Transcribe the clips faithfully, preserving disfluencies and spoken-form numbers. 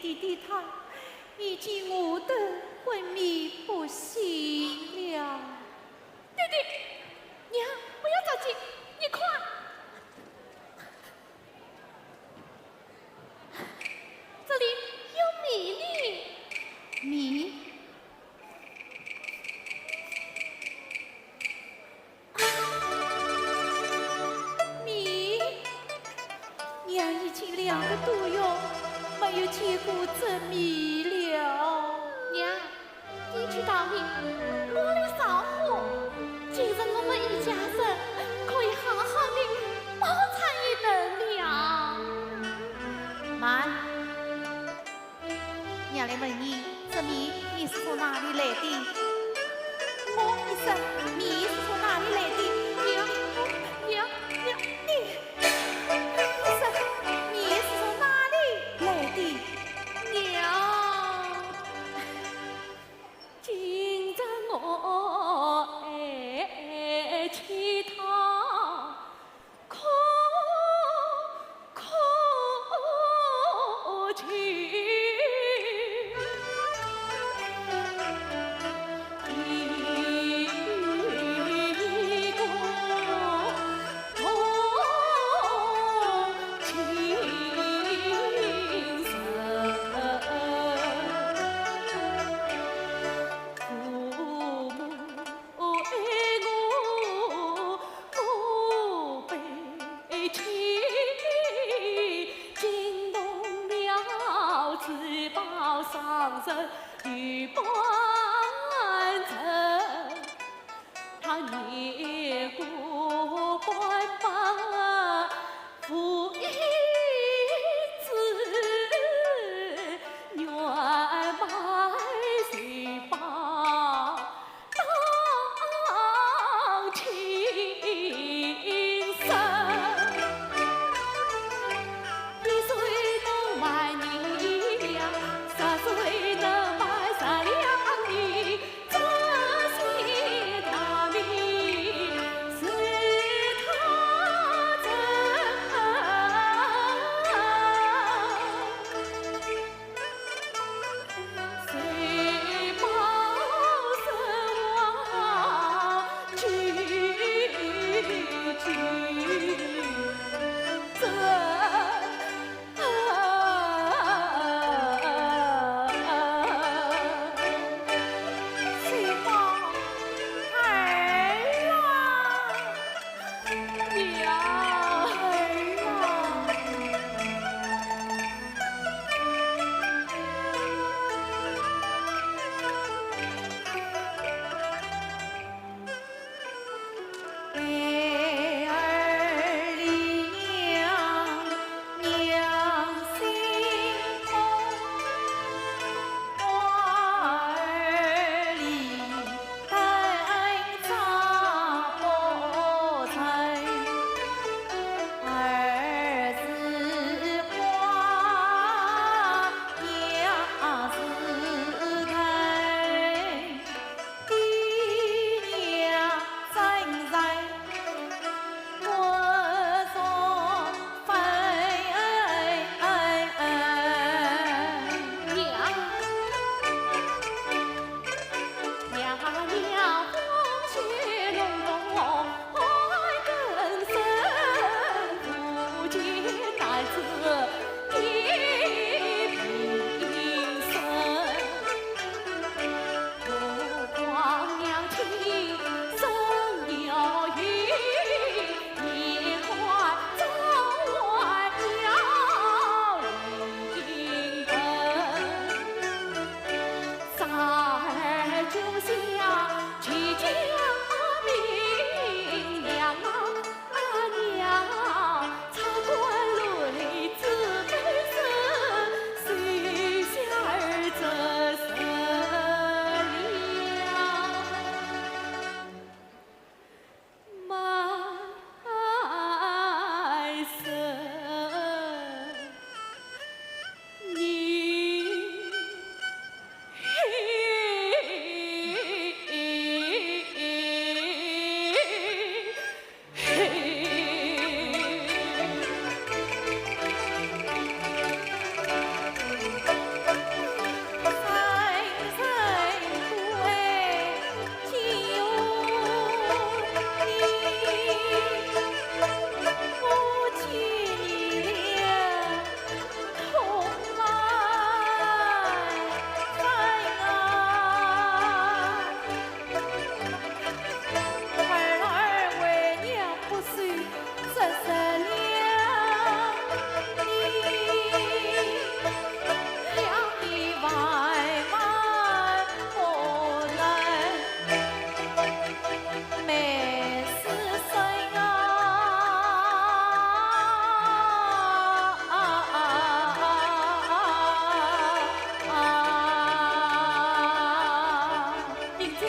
弟弟他已经饿得昏迷不醒了。弟弟，娘，不要着急，你看，这里有米呢。米？ 米，娘已经两个多月没有见过这米了。娘，你知道的，我的少妇，今日我们一家人可以好好的饱餐一顿了。慢， 娘来问你，这米你是从哪里来的？我，你说，米是从哪里来的？娘，娘，娘，你，你说，米是从哪里来的？娘，今朝我爱乞讨， 苦，苦情。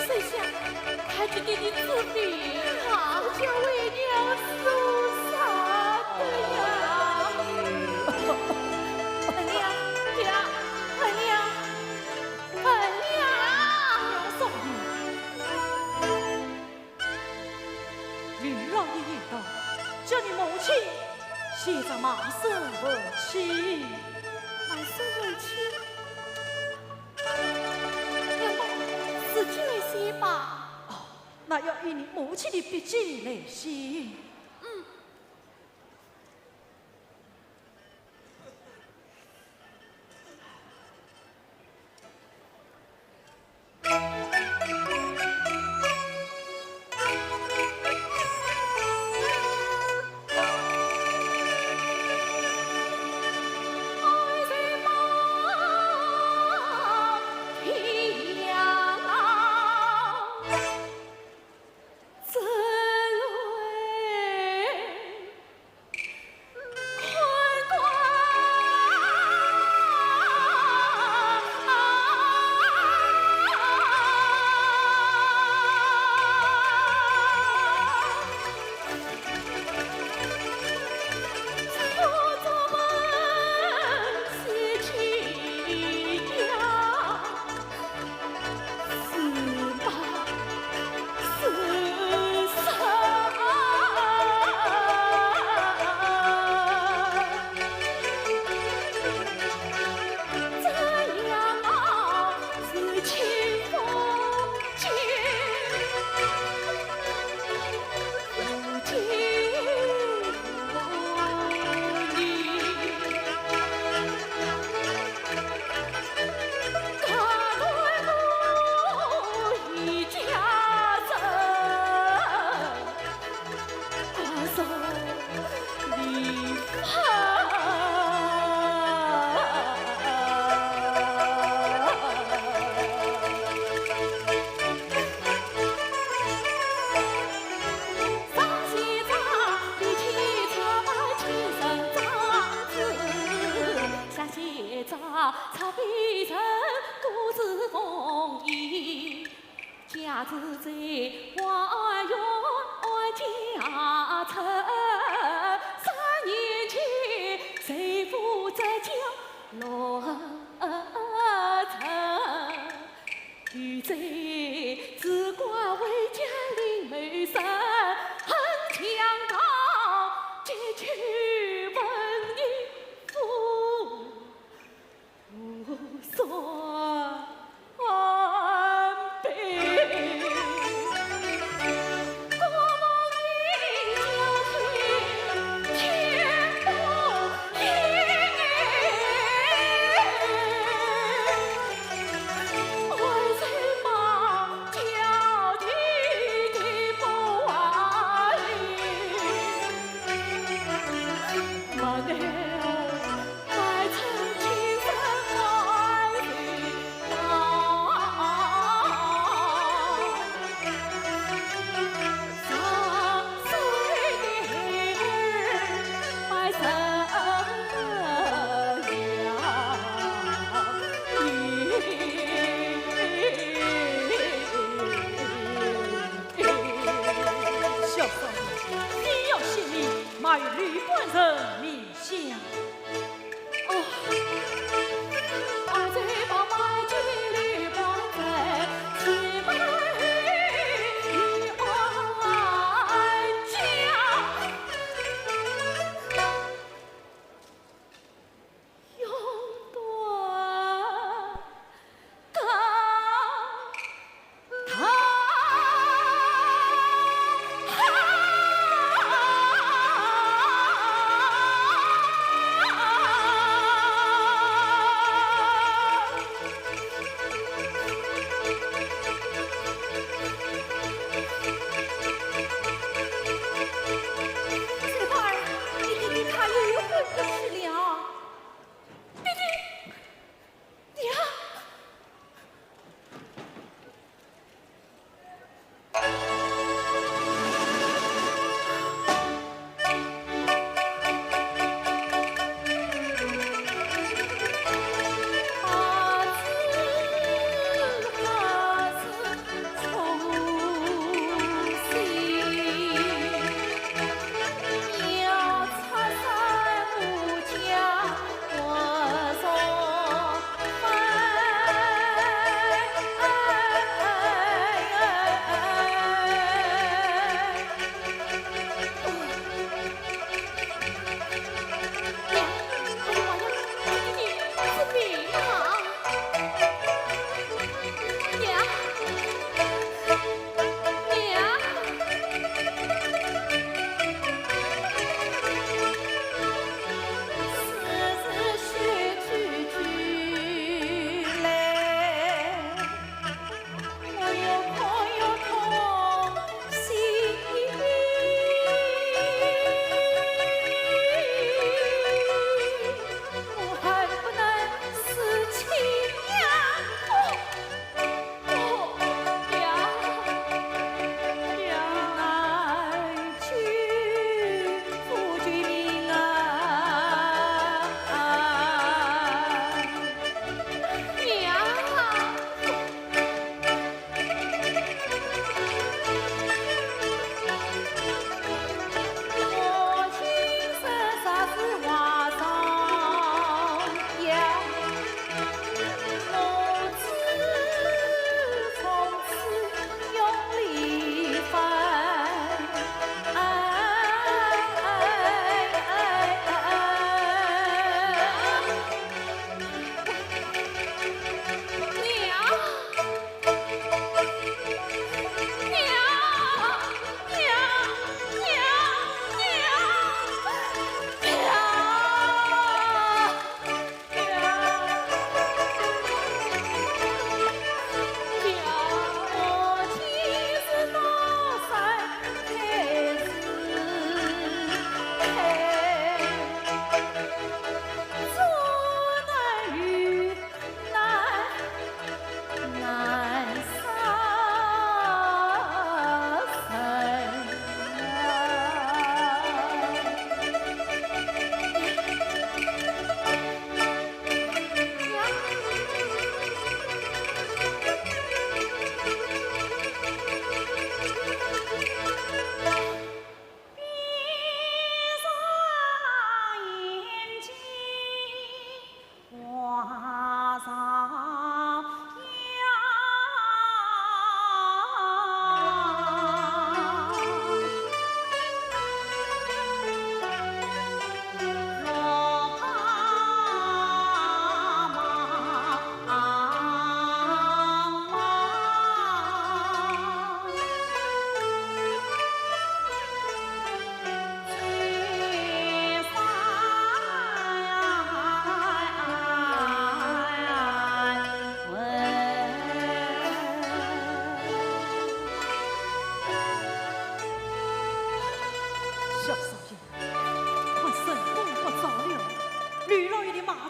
这下，快去给你治病啊！叫为娘受伤的呀！二娘，爹，二娘，二娘！少爷，林老爷言道，叫你母亲写张卖身文契。卖身文契？ 要么自己来写吧。哦，那要以你母亲的笔迹来写。嗯。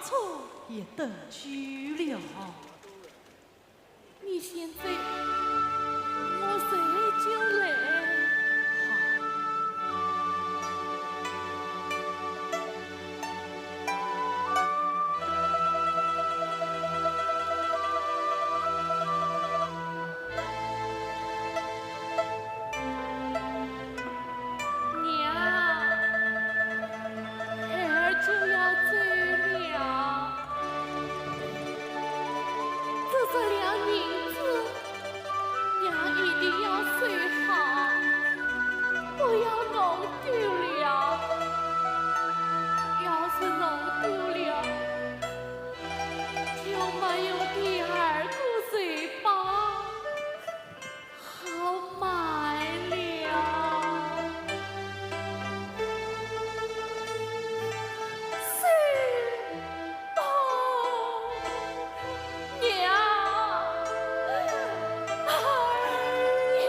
车也等久了。你先走，我随就来。好。娘，孩儿就要走了。这十两银子，娘一定要收好，不要弄丢了。要是弄丢了，就没有第二个钱包。 好卖了。是不，娘，娘。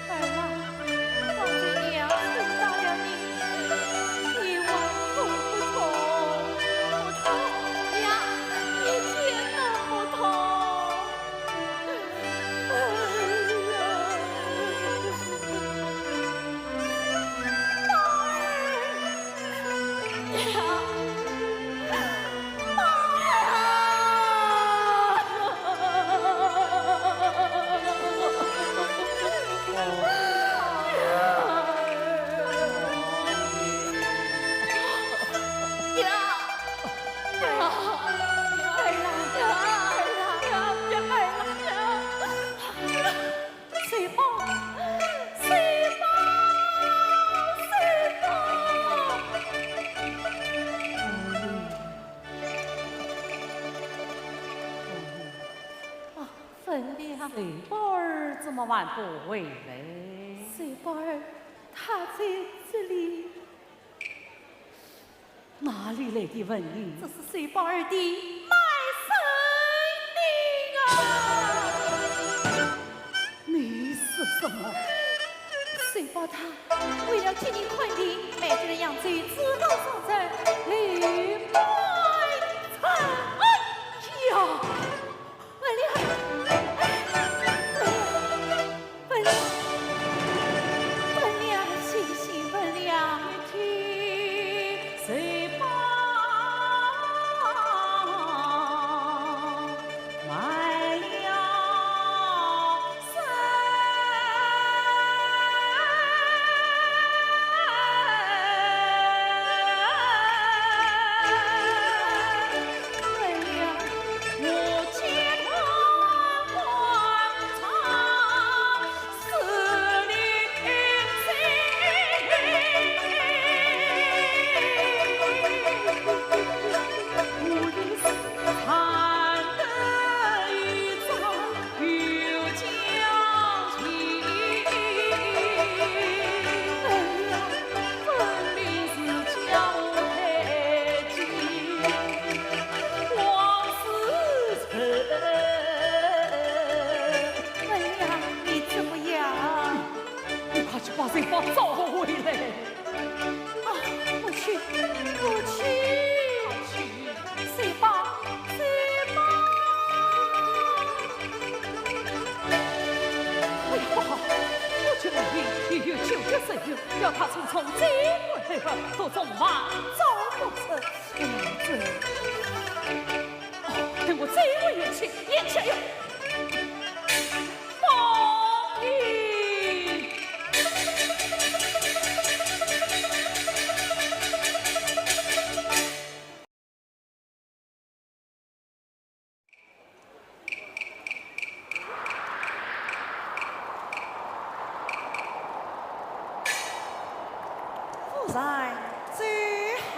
儿啊，方才娘听到了你，你还痛不痛？不痛，娘，一点都不痛。哎呀，宝儿。 水宝，水宝，水宝！啊，文良。水宝儿怎么还不回来？水宝儿，她在这里。 哪里来的纹银？这是水宝儿的卖身银啊！你说什么？水宝她为了替你看病，卖掉了扬州珠宝商人李满春。哎呀！ 文良，文良，文良，醒醒，文良。文良，你怎么样？你快去把水宝找回来。啊，我去，我去。快去。水宝，水宝。哎呀，不好，我去问你，你有九个神友，要他匆匆再过来，途中忙找不着。哎呀，这……哦，等我再问元气，眼前有。 夫人走好。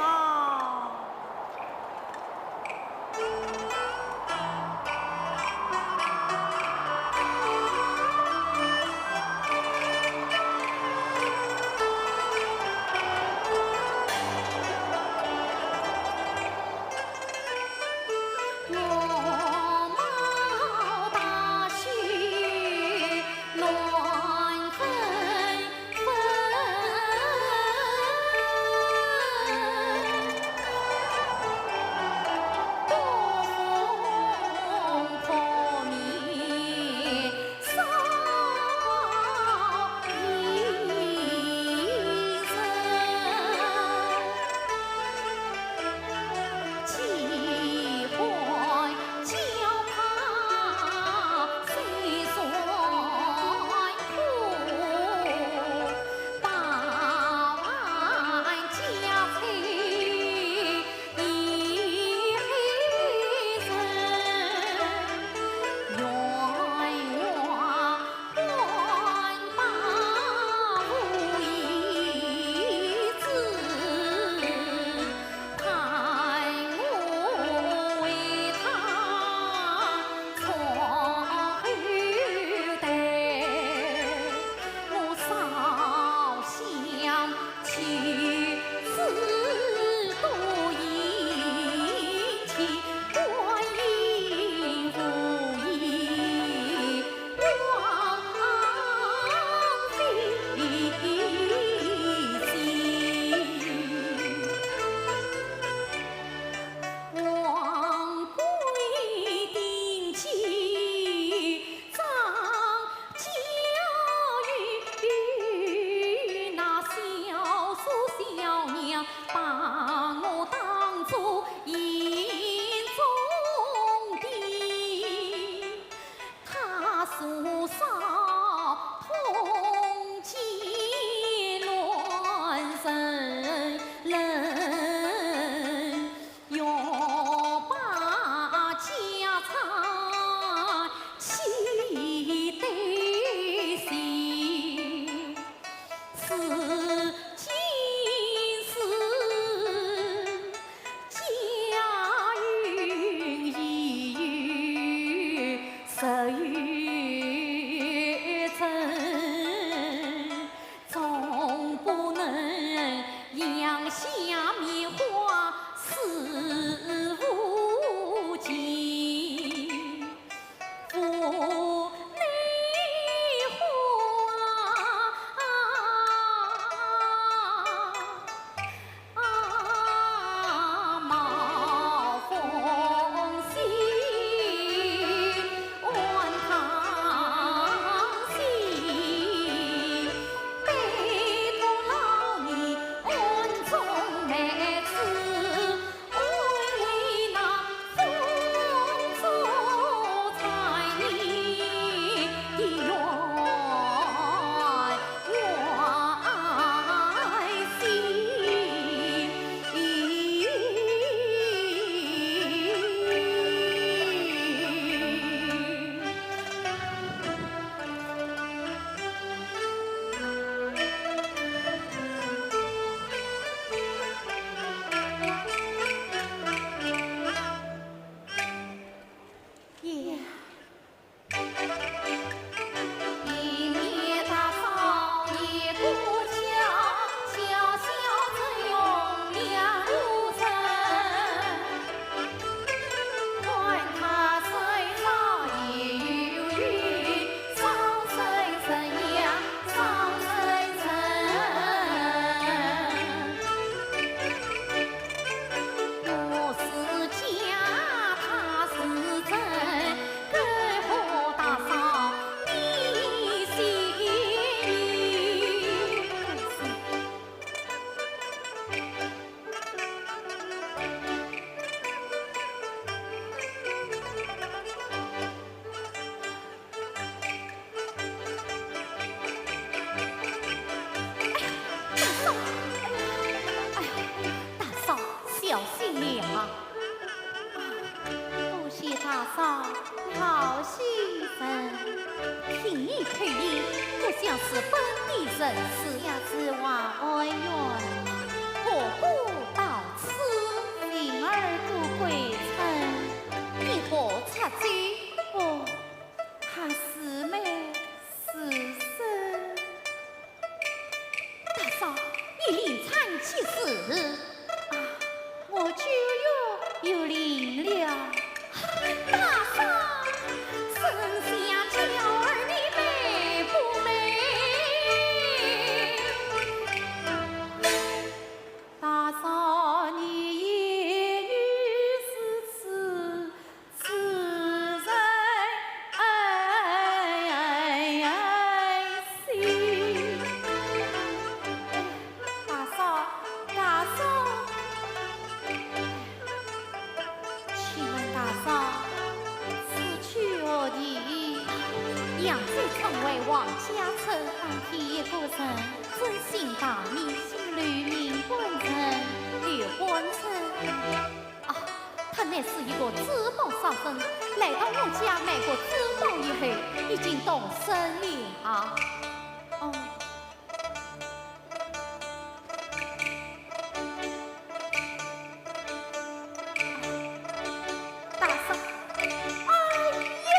大嫂，哎呀，哎呀，大嫂，小心了啊！啊，多谢大嫂好心人。听你口音，不像是本地人士。家住华安县。何故到此？寻儿渡归程。你何出走？哦， 他是美是生。大嫂，你临产几时？啊，我九月又临了。大嫂，丞相叫儿你美不美？大嫂，你言语如此， 自然心。大嫂，大嫂，请问大嫂，此去何地？扬州城外王家村。当天一个人，尊姓大名？姓刘，名官人。刘官人。 啊，他乃是一个珠宝商人，来到我家买过珠宝以后，已经动身了。哦。大嫂，哎呀！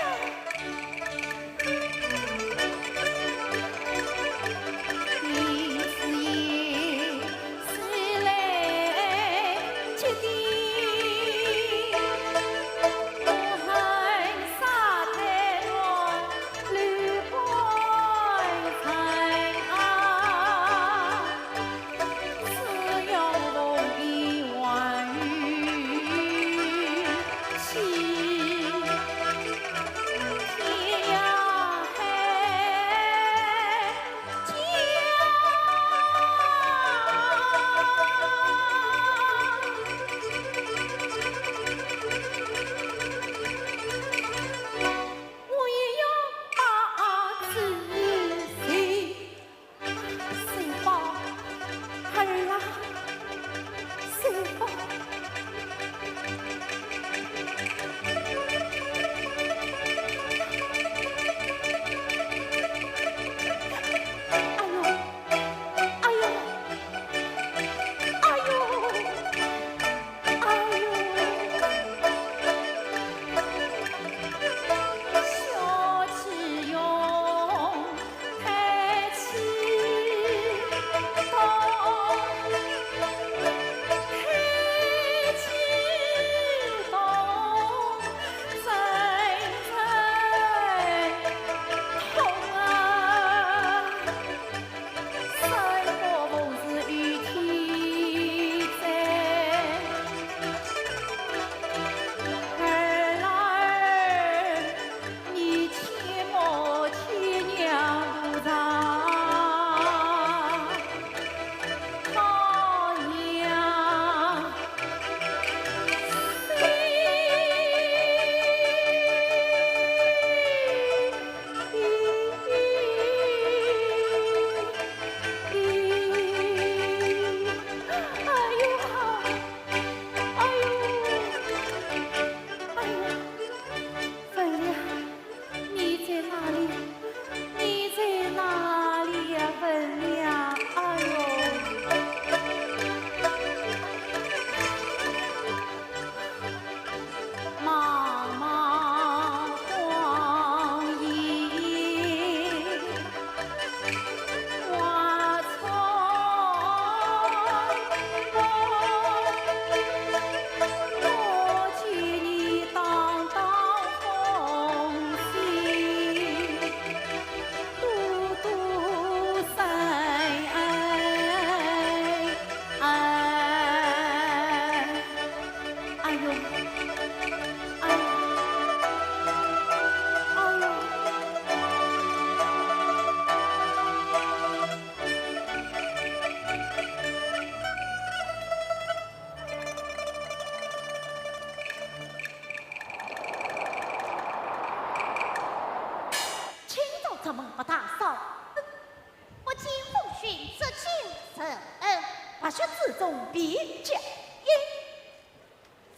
雪之中避劫。咦，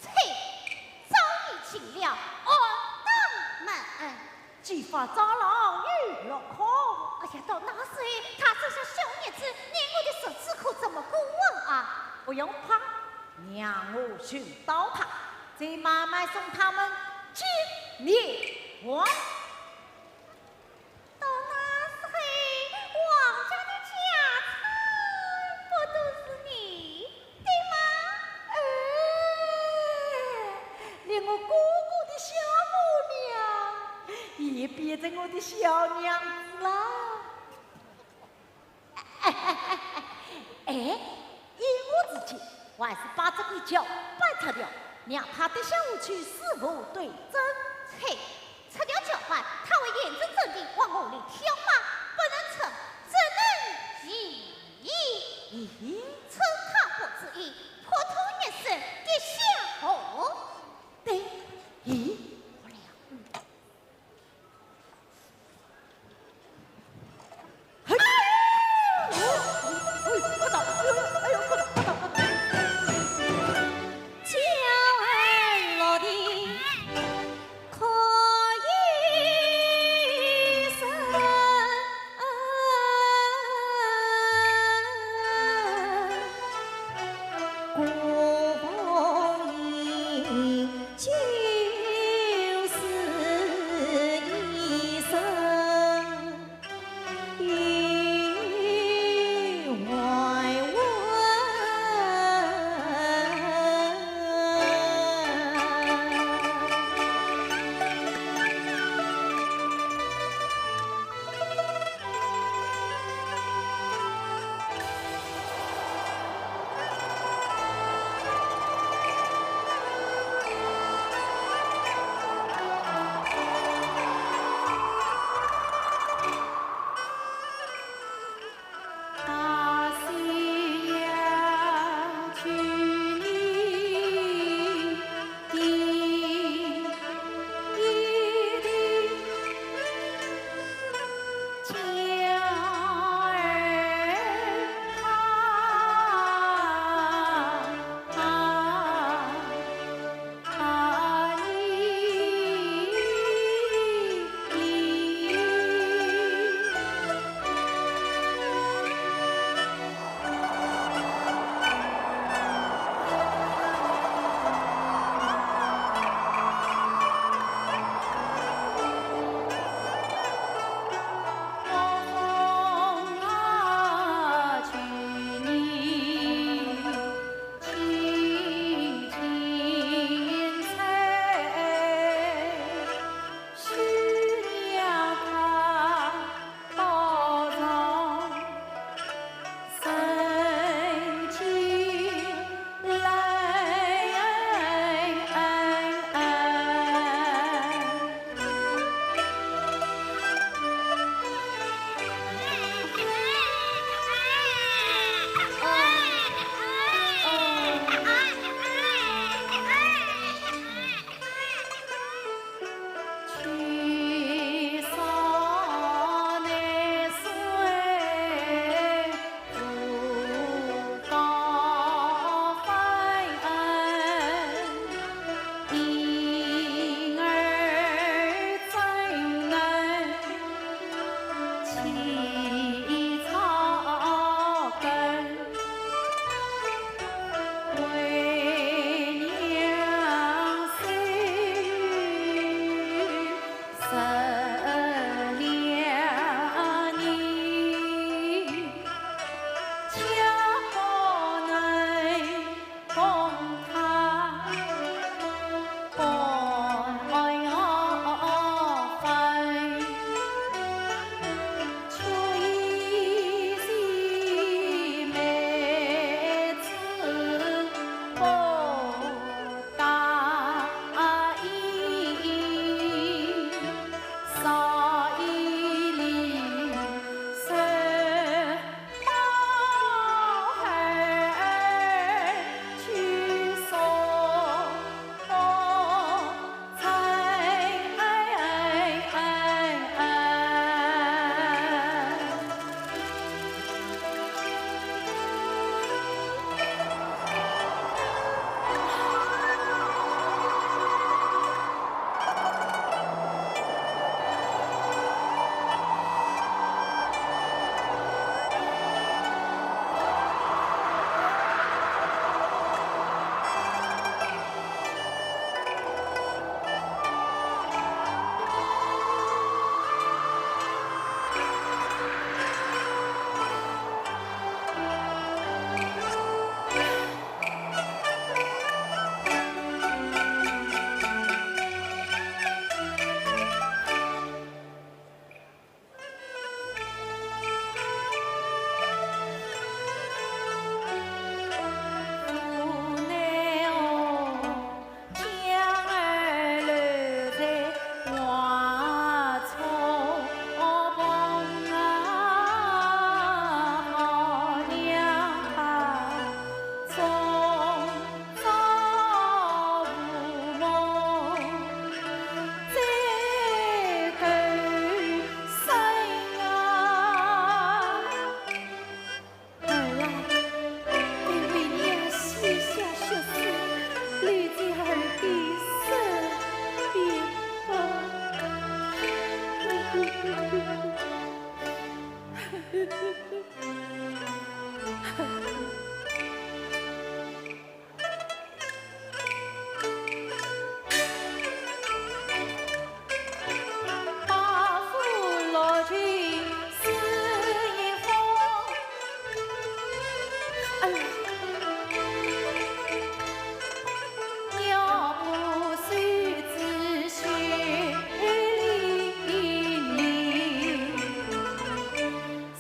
啐，早已尽了安当门。 既发长老与落空。哎呀，到那时候，他这些小日子，你我的日子可怎么过啊？不用怕，让我寻到他，再慢慢送他们进灵王。到那时候，王家的家产不都是你 的吗？哎，连我哥哥的小姑娘也变成我的小娘子了。哎，依我之见，还是把这个桥搬拆掉，让他跌下去，死无对证。啐，拆掉桥板，他会严阵阵地往河里跳吗？不能拆，只能移。移？趁他不注意，扑通一声跌下河。对，移。嘿！哎呦，快倒！哎呦，快倒，快倒，快倒！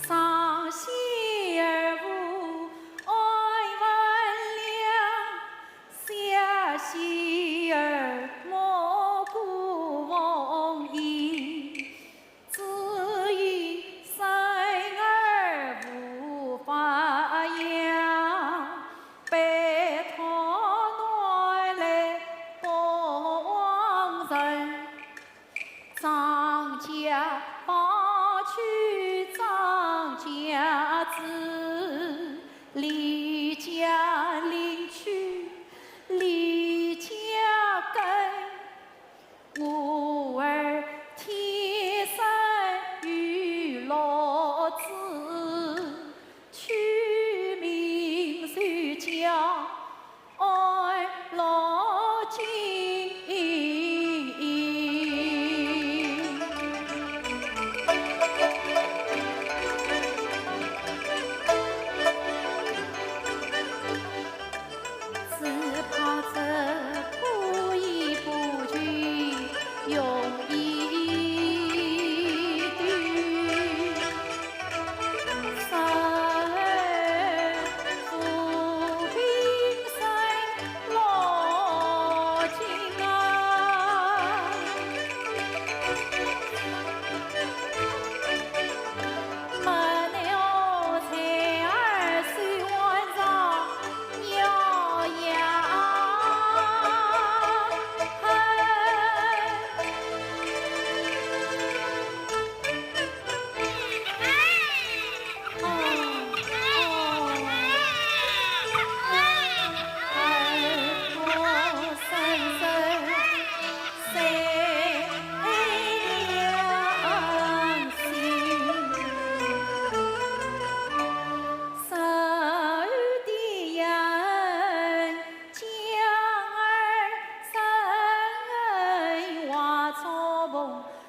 上喜而无哀闻了，下喜而莫过往矣。子以身而无发扬，悲痛难耐不忘人。 张家八曲张家子，李家令曲李家根。吾儿天生有乐子，取名就叫 安乐金。只怕这可以不去用一对。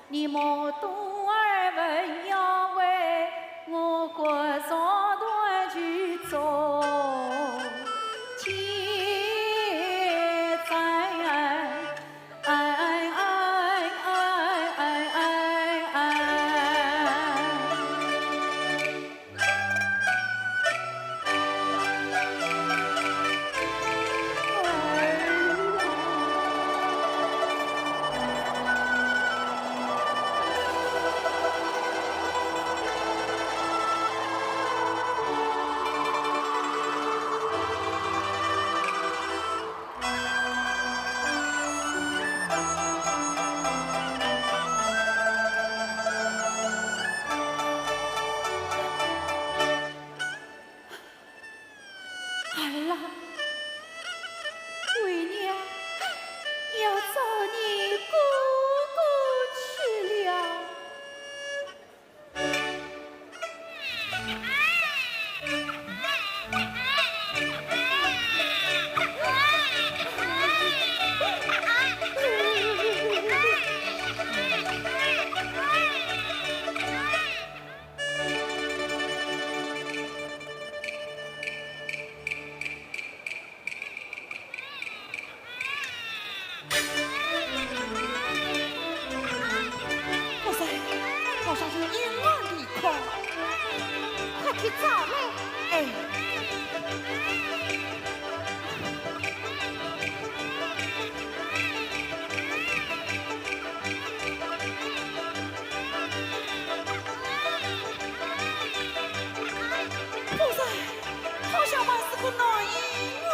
你莫动而问，要为我国上断去做见证。 儿啊，为娘要找你哥哥去了。夫人，好像有人要离开，快去找来。哎。 夫人，好像还是个男人哦。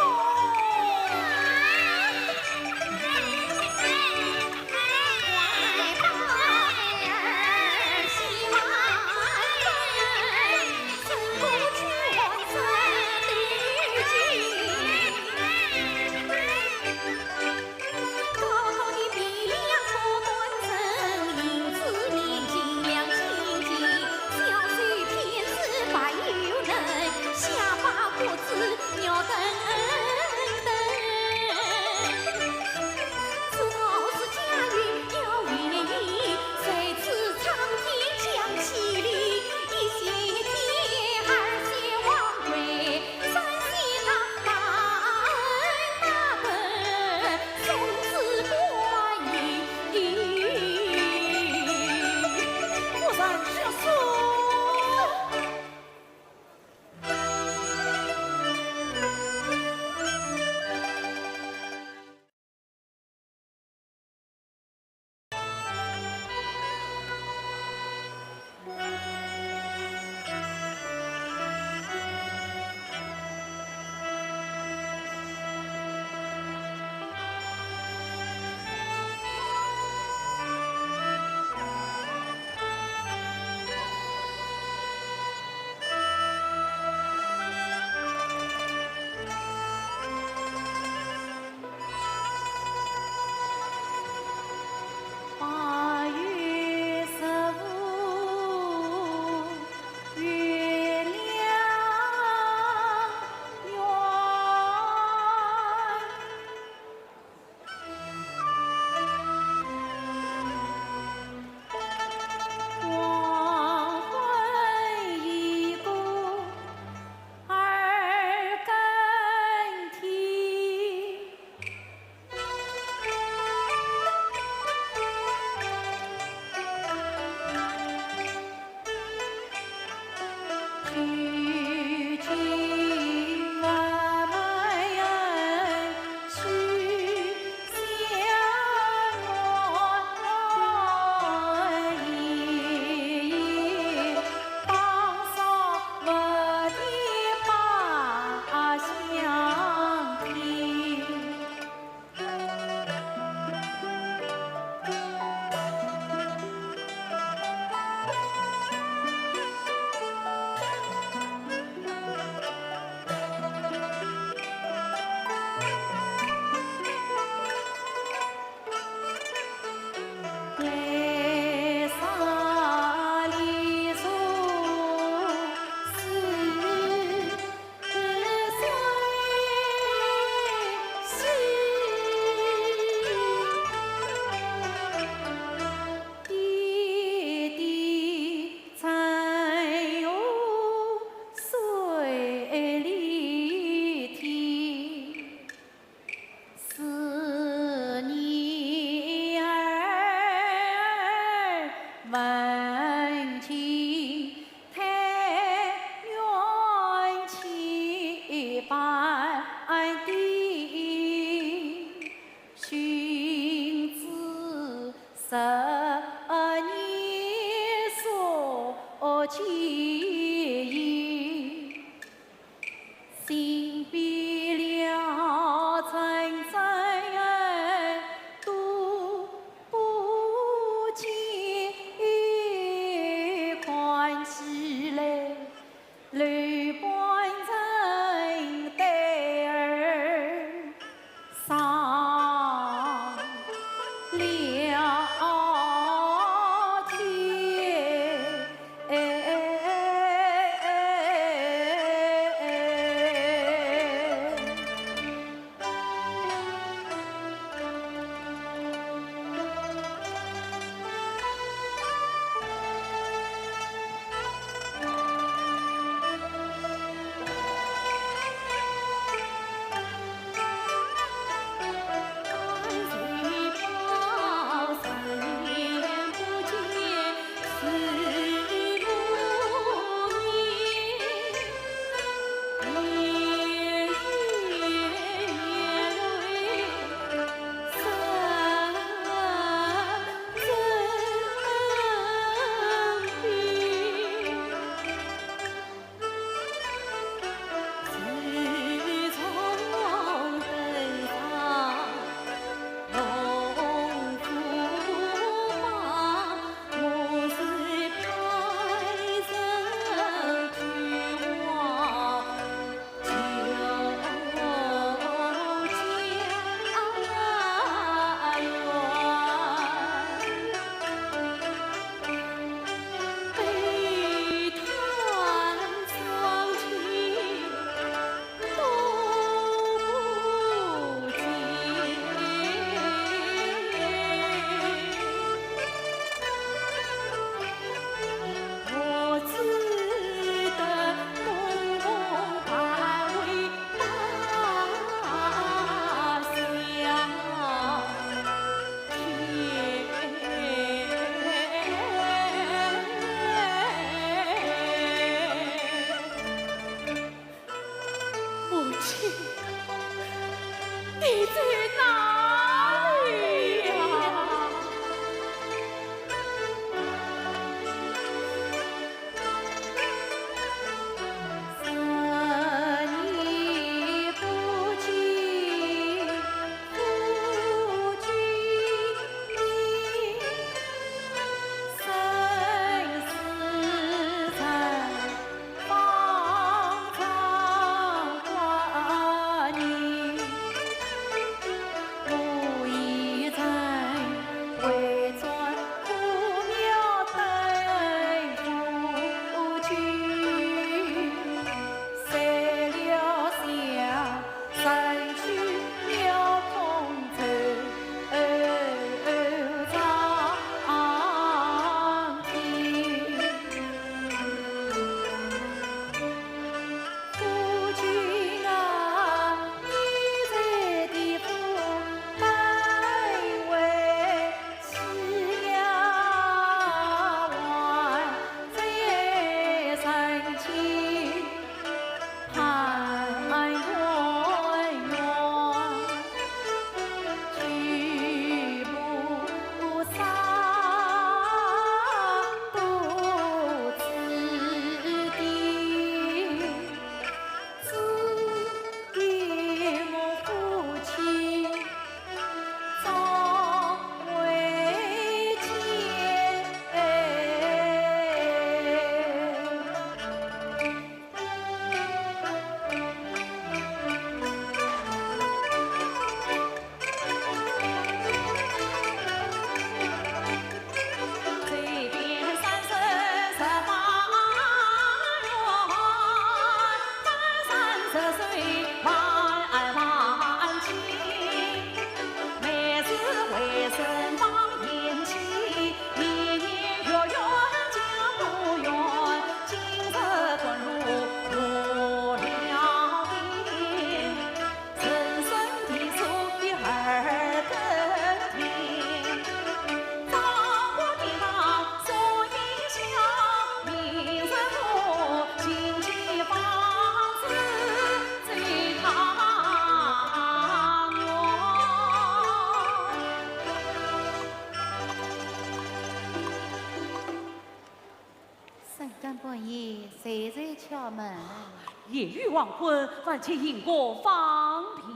夜已黄昏，还请行过方便。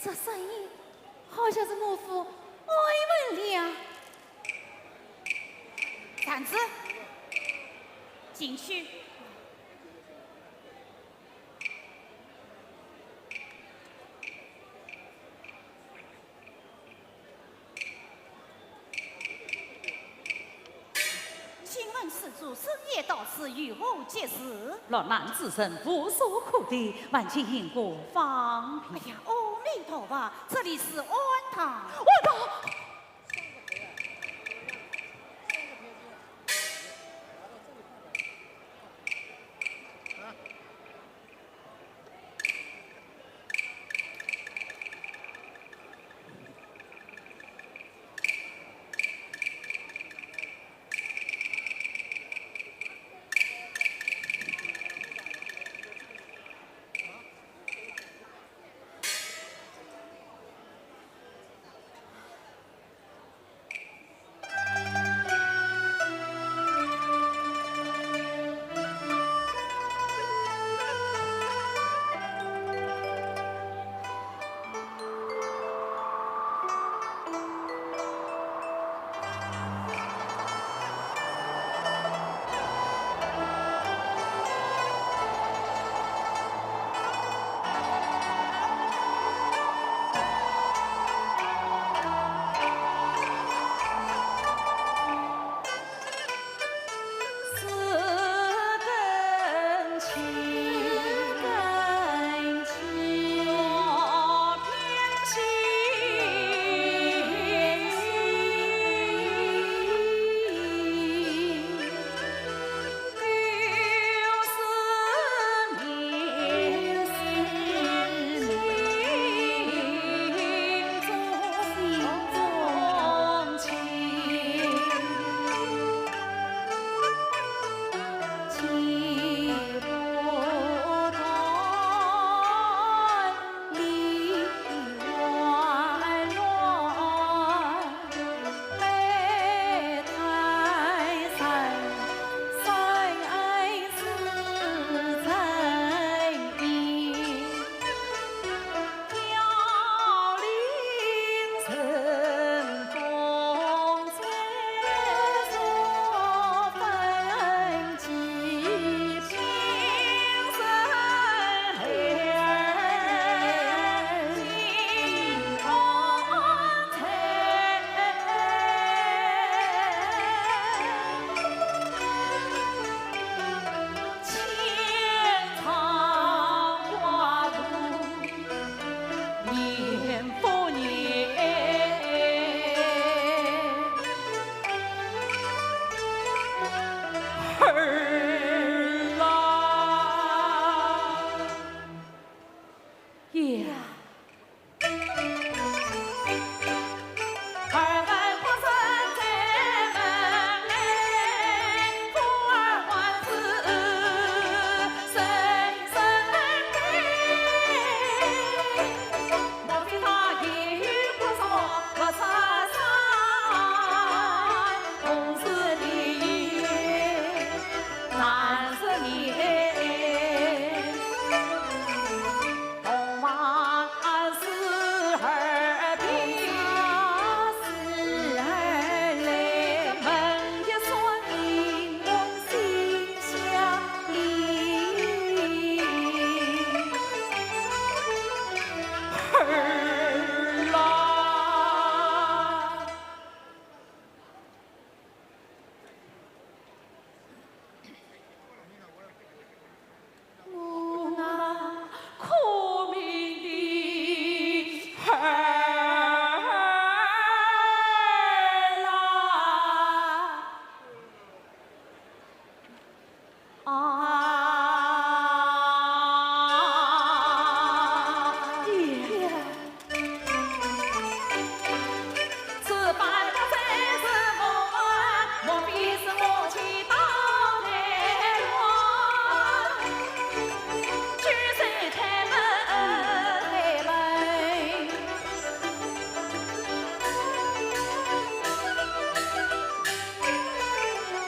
这声音好像是我府爱文了。站住！进去。 请问施主，深夜到此，有何急事？落难之人无处可逃，还请行过方便。哎呀，阿弥陀佛，这里是庵堂。庵堂！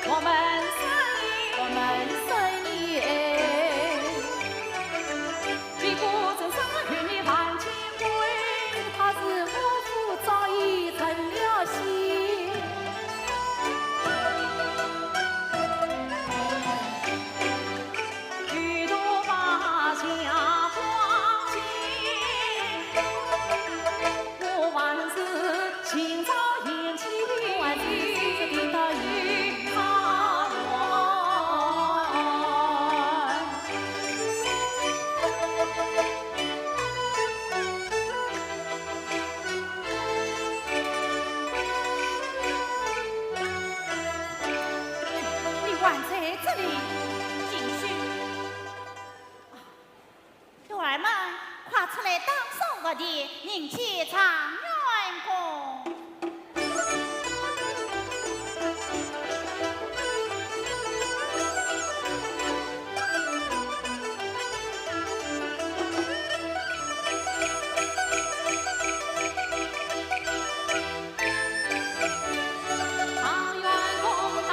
我们是一，我们是迎接状元公。状元公到。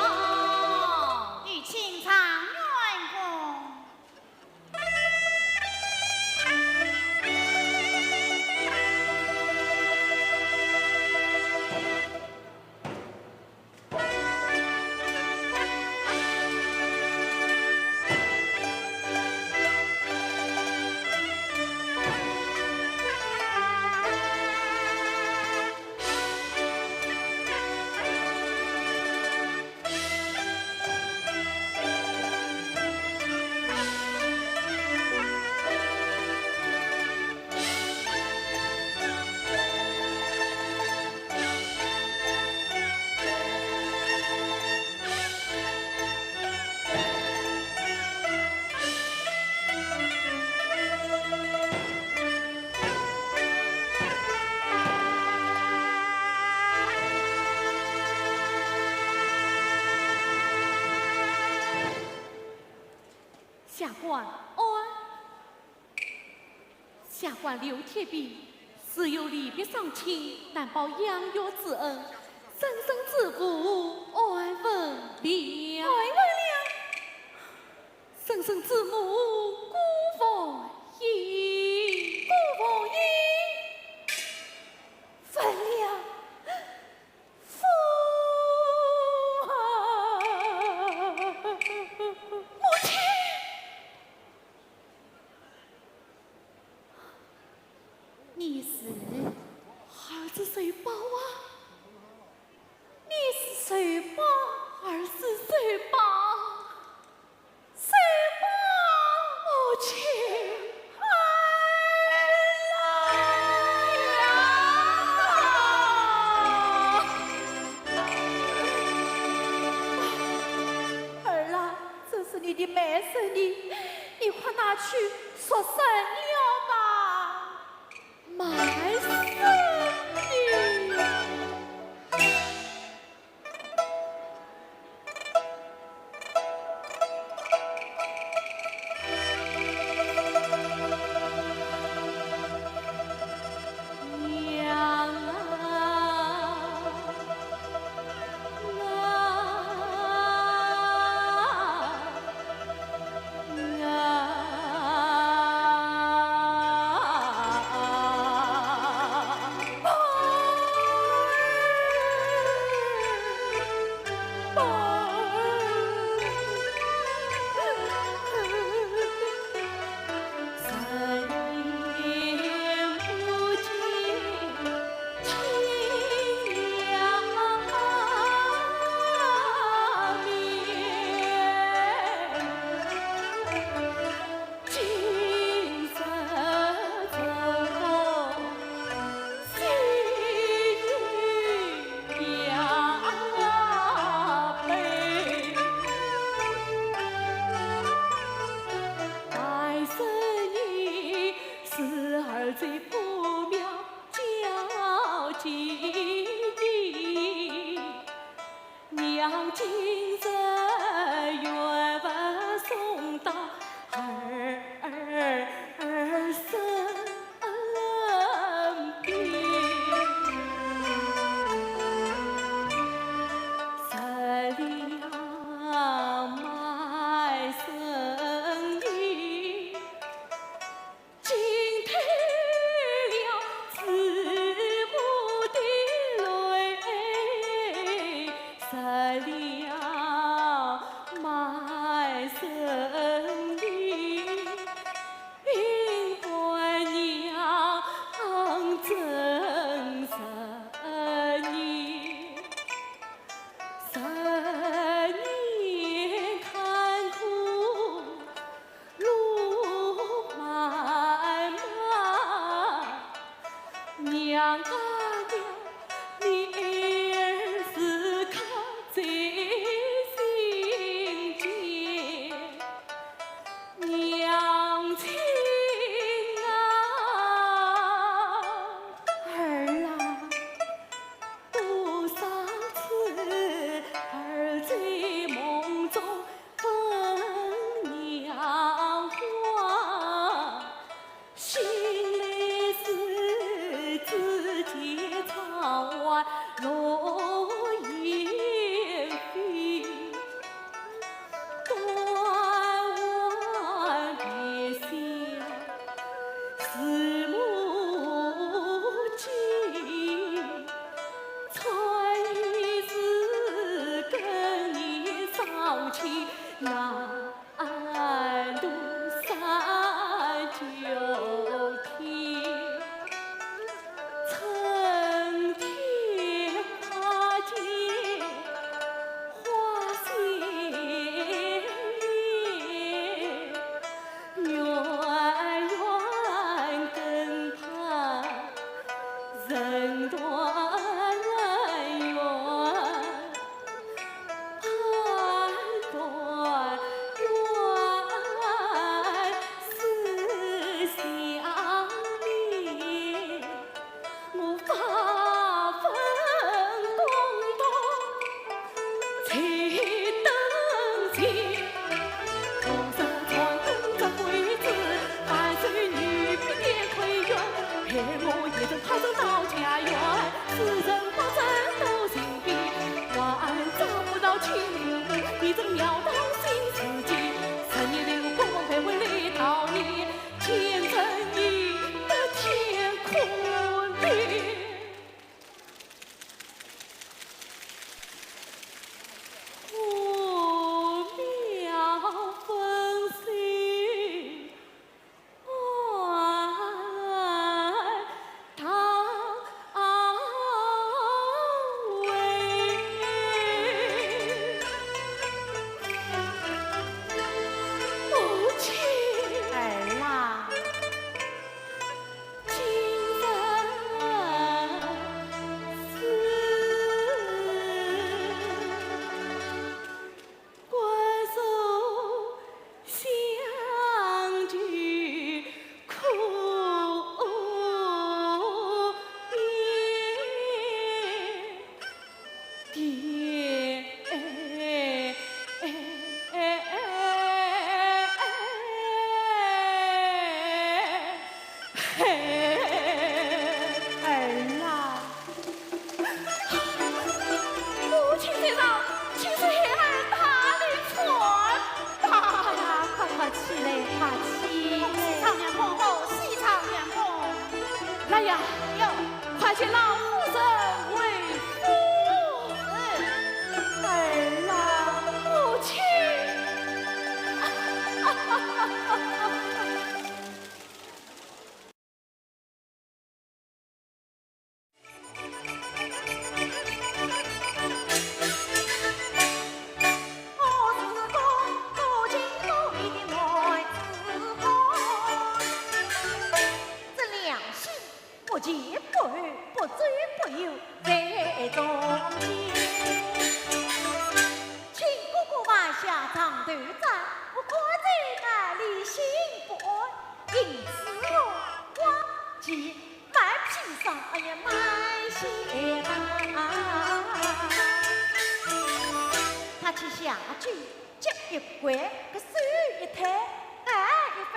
有请状元公。 下官安。下官刘铁壁，自幼离别双亲，难报养育之恩，生身之父安分了。安分了。 生身之母顾凤英。顾凤英，分了父啊！母亲！你是？儿子受报啊！你是受报，儿子受报。 谁报？母亲。儿啊！儿啊，这是你的卖身呢，你快拿去赎身了吧。卖身呢？接老夫人回府。儿啊，母亲。这良心 不见不，不左不右在中间。请哥哥放下床头灯，我看在眼里心不安，因此我往前慢些上，哎呀，慢些上。他去下去，脚一拐，个手一推， 哎，一翻，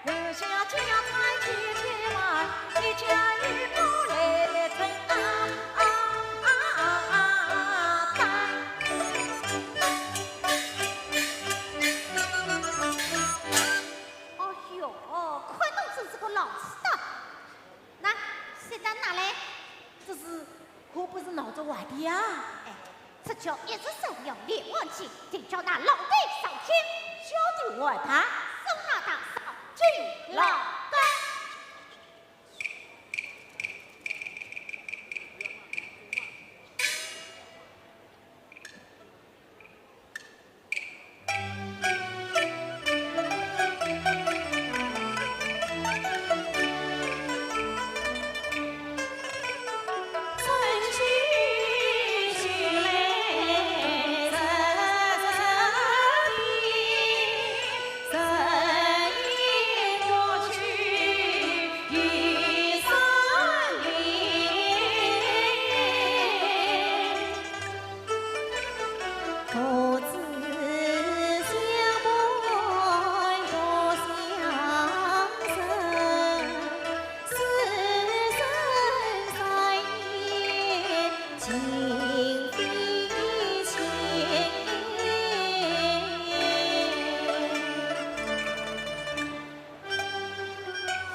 留下家产千千万，一家一口来承担。哦哟，看侬真是个老实的。那，现在拿来，这是 可不是闹着玩的呀。哎，赤脚一只手要连环计，定叫那老贼上京。小弟还他，送那大嫂进牢。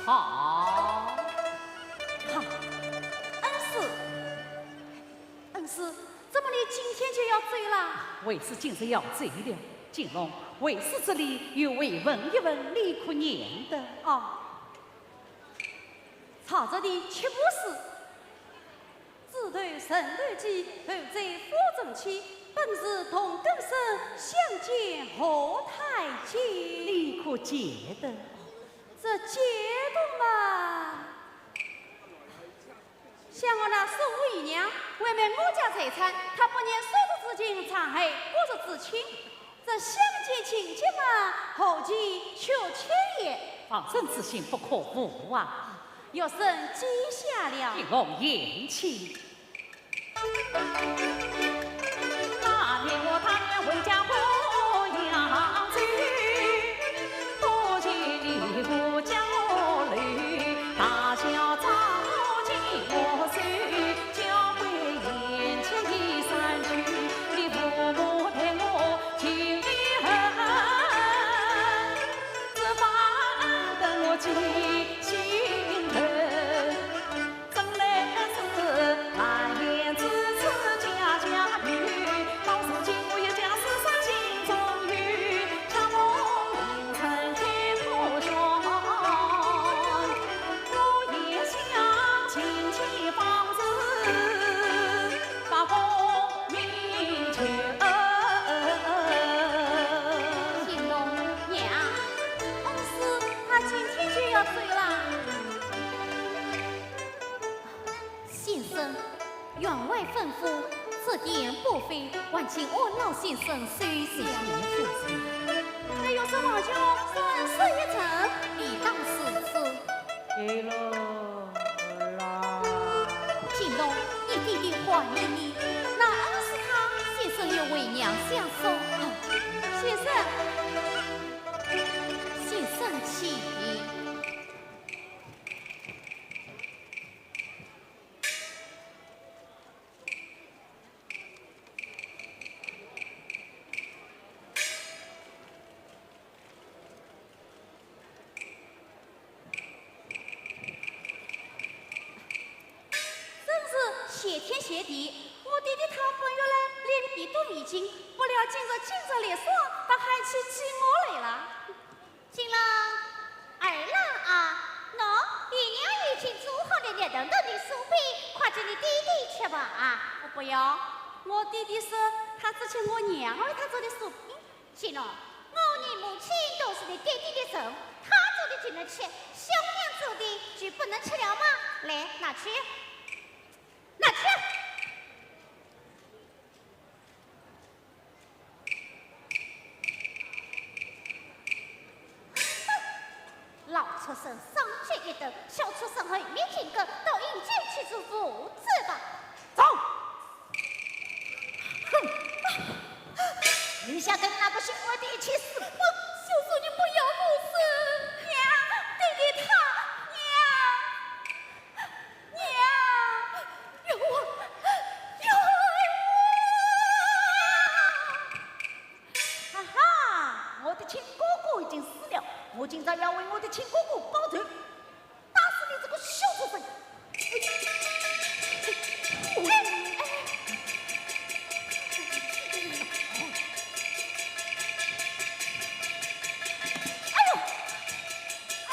好。好，恩师。 恩师，怎么你今天就要走了？为师今日要走了。金龙，为师这里有回文一文，你可念得？哦。曹植的七步诗：子头人头髻，后纣夫人妻，本是同根生，相煎何太急。你可解得？这解得嘛， 想我那叔父姨娘，为免我家财产，他不念手足之情，残害骨肉之亲。这相煎情急嘛，何其确切也！方卿之心不可无啊。学生记下了。金龙言觞。 金龙，娘，恩师他今天就要走了。 先生，员外吩咐，这点不费，还请安老先生收下。那学生王兄，受恩师一程。理当如此。对了啦。金龙，你爹爹怀念你，那恩师他……先生有回娘相送。先生。先生请。谢天谢地，我爹爹他本月来连皮都未进，不料今日今日连爽，倒喊起寂寞来了。新郎，二郎啊，喏，姨娘已经做好了热腾腾的酥饼，快请你爹爹吃吧。我不要，我爹爹说他只吃我娘为他做的酥饼。新郎，我与母亲都是你爹爹的人，他做的只能吃，新娘做的就不能吃了吗？来，拿去。 拿去。老畜生上街一顿，小畜生后面紧跟，到阴间去做无子吧。走。哼！你想跟那个畜生一起死？我，小叔，你不要胡说。娘，爹爹他，娘。 娘，冤枉，冤枉！哈哈，我的亲哥哥已经死了，我今朝要为我的亲哥哥报仇，打死你这个小畜生！哎呦，哎呦，哼！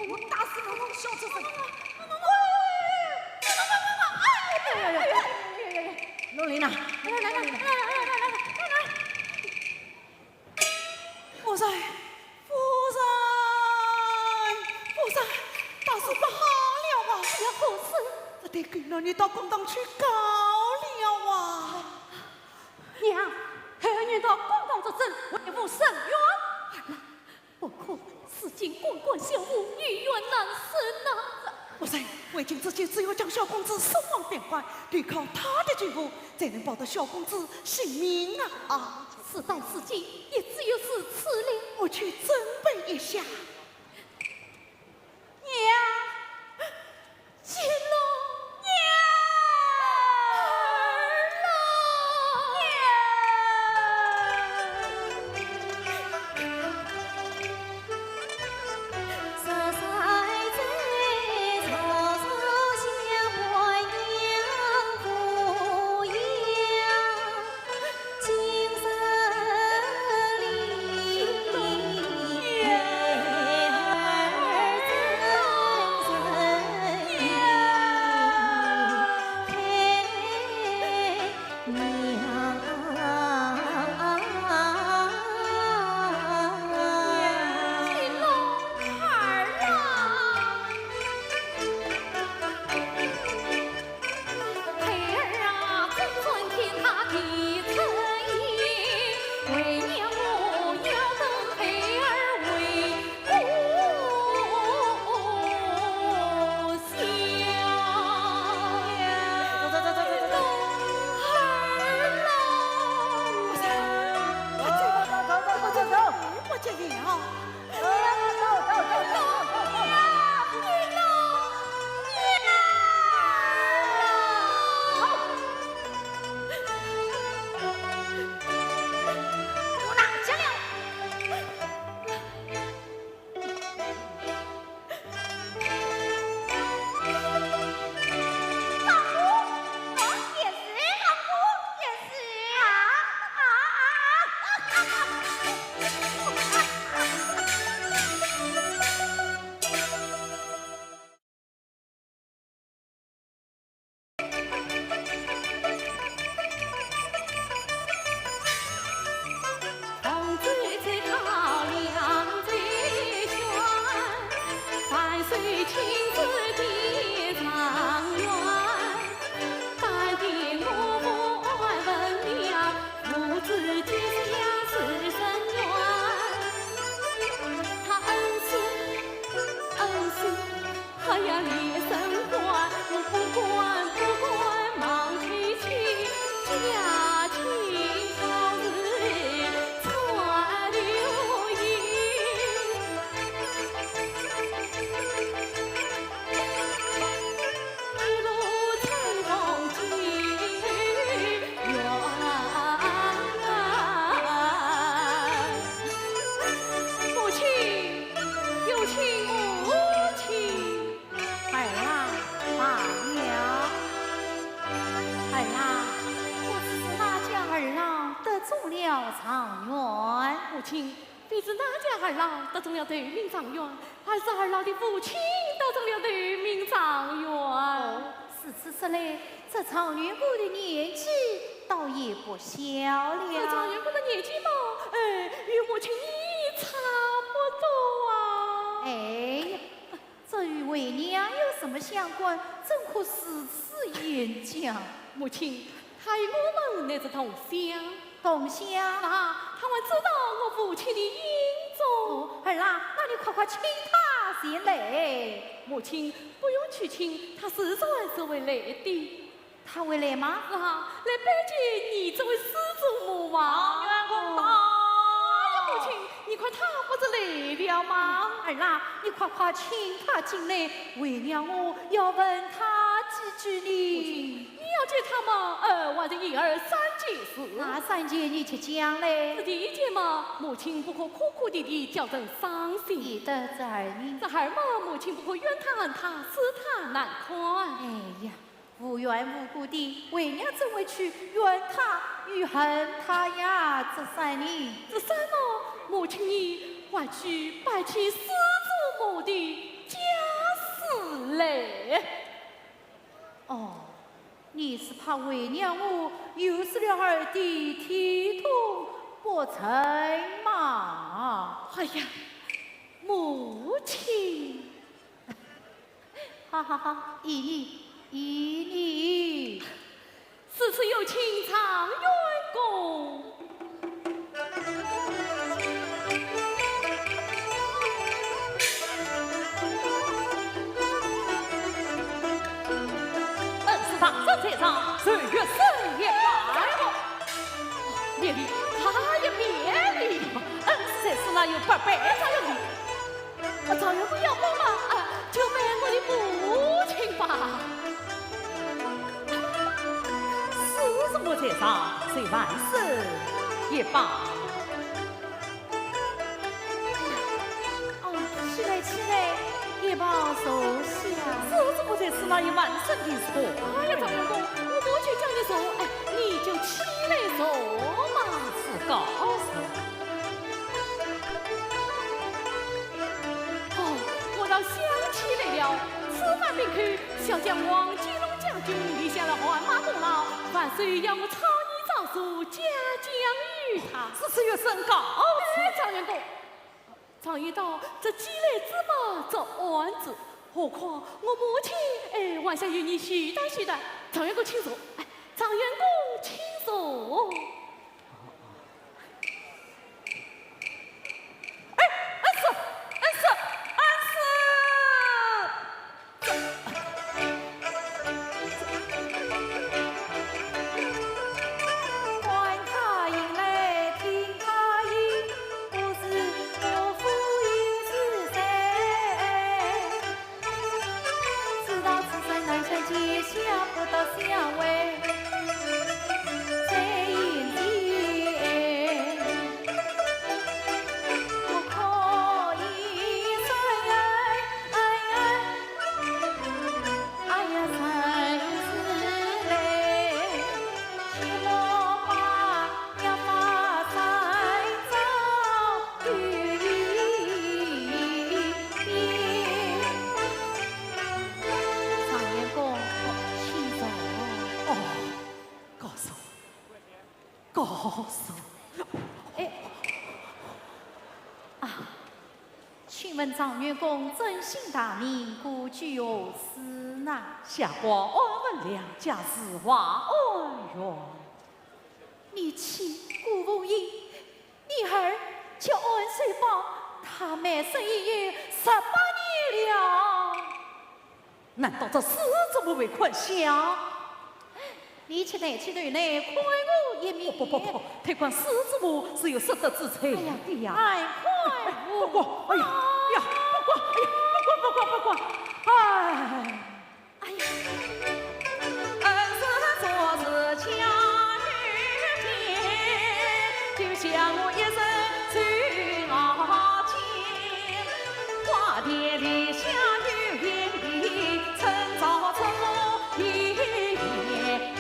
我打死你这个小畜生！哎呀呀呀呀呀呀！弄来呐，弄来，弄来，弄来，弄来！夫人，夫人，夫人，大事不好了啊！要何事？这对狗男女到公堂去告了啊！ 娘，孩儿愿到公堂作证，为父伸冤。不可，如今官官相护，有冤难伸呐。夫人，为今之计，只有将小公子送往边关，对抗他的仇恨，才能保得小公子性命啊！啊，事到如今，也只有如此了。我去准备一下。 娘，金龙娘，二郎娘。亲，非是哪家二老得中了头名状元，而是二老的父亲得中了头名状元。哦，如此说来，这状元公的年纪倒也不小了。这状元公的年纪嘛，哎，与母亲你差不多啊。哎呀，这与为娘有什么相关？怎可如此言讲？母亲，他与我们乃是同乡。同乡？啊，他还住到我父亲的营中。哦，儿啊，那你快快请他前来。母亲，不用去请，他自然是会来的。 他会来吗？啊，来拜见你这位师祖母吗？状元公到。哎呀，母亲，你看他不是来了吗？儿啊，你快快请他进来，为娘我要问他几句呢。母亲，你要见他吗？呃，还是一二三件事。哪三件你且讲嘞？这第一件嘛，母亲不可苦苦地叫人伤心。以得之二呢？这二嘛，母亲不可怨他、恨他、使他难堪。哎呀， 无缘无故的，为娘怎会去怨他与恨他呀？这三呢？这三呢，母亲你还需拜见师祖母的家事嘞。哦，你是怕为娘我有失了儿的体统不成嘛？哎呀，母亲。 哈哈哈，依你，依你。如此有请状元公。恩师大人在上，受学生也罢。免礼，哎呀，免礼。恩师在此，哪有不拜之理？ 啊，状元公要拜嘛，啊，就拜我的母亲吧。师祖母在上，随万岁一拜。哦，起来，起来，一旁坐下。师祖母在此，哪有慢身的坐？哎呀，状元公，我母亲叫你坐，哎，你就起来坐嘛。是，告辞。 哦，我倒想起来了，此番兵寇，骁将王金龙将军立下了汗马功劳，万岁要我草擬诏书嘉奖于他。如此学生告辞。哎，状元公，常言道，这鸡肋之物，这案子，何况我母亲，哎，还想与你叙谈叙谈。状元公请坐，哎，状元公请坐。 哎，恩师，恩师，恩师！观他行来听他言，不知我父又是谁？ 知道此山难上结下不到香味，谁引的？我可以说呀，哎呀，哎呀，谁是谁？切莫把要发财早。 状元公，请坐。哦，告辞，告辞。哎，啊，请问状元公尊姓大名，故居何处呐？下官安文良，家住华安县。你妻顾凤英， 你儿叫安水宝，他卖身已有十八年了。难道这师祖母未看相？你且抬起头来看我一面。不，不，不，不，推看师祖母是有失德之罪的呀。哎呀，难看无。不过，哎呀，呀，不过，哎呀，不过，不过，不过，哎。 哎呀，恩师昨日驾御前，就向我一声求老见。花田里下有贤弟，春朝春落一年年。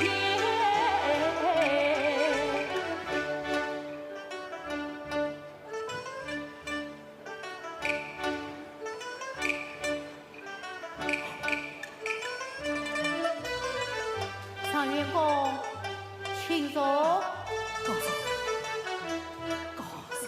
相公，请坐。告辞，告辞。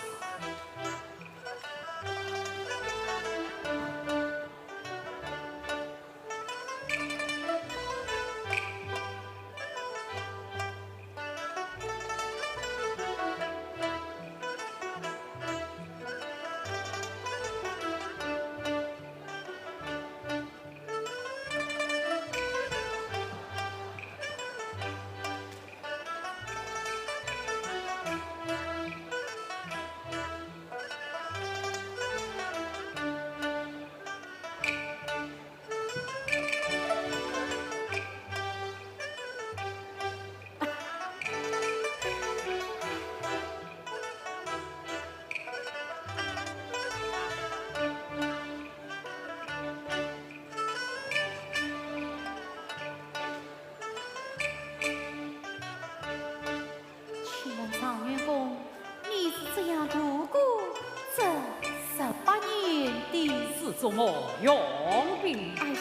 请问状元公，你是怎样度过这十八年的？是做我佣兵。哎呀，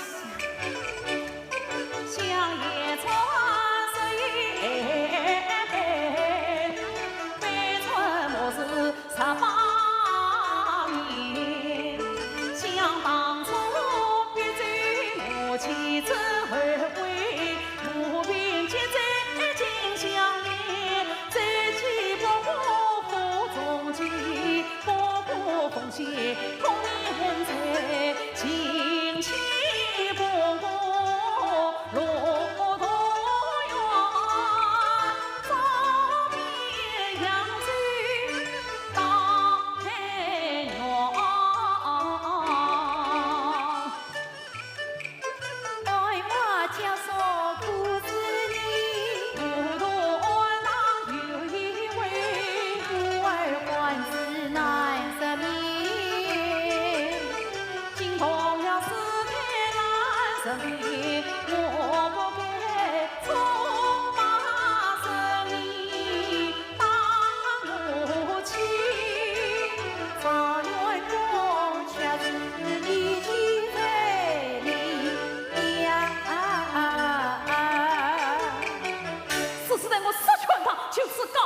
此事待我速去办他，就此告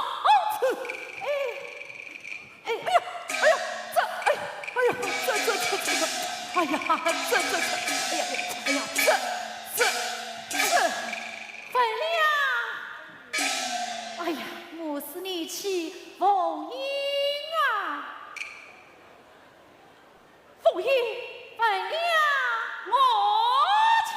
辞。哎，哎呀，哎呀，这，哎，哎呀，这，这，这，这，这，哎呀，这，这，这，哎呀，哎呀，这，这，这，文亮。 哎呀，我是你妻凤英啊。凤英，文亮，我去。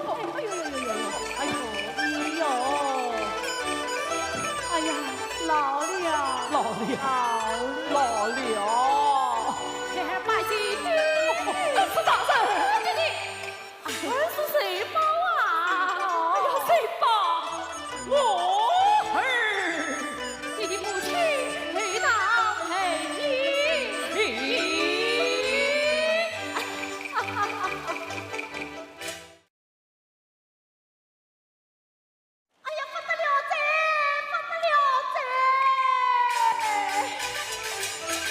哎呦呦呦呦呦，哎呦，哎呦，哎呀，老了，老了，老了。哎，拜见爹爹。是大人。爹爹。 哎，是谁报啊？哎呀，谁报？我儿。你的母亲来到陪你。哎呀，不得了哉，不得了哉！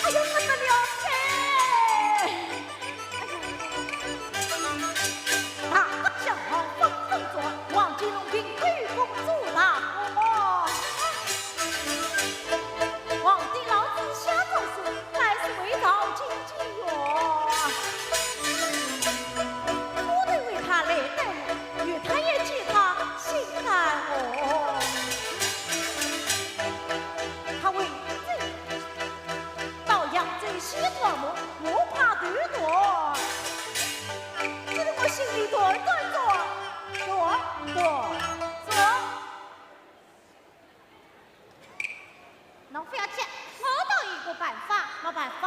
哎呀，不得了哉！哎呀，大将军风风作，黄金龙庭，后宫做大王。皇帝老子下诏书，乃是为朝廷 哟，我得为他来等，越看越见他心难哦。他为这到扬州西庄么，我怕头大，这是我心里短短做，短短做。 侬覅急，我倒有个办法。么办法？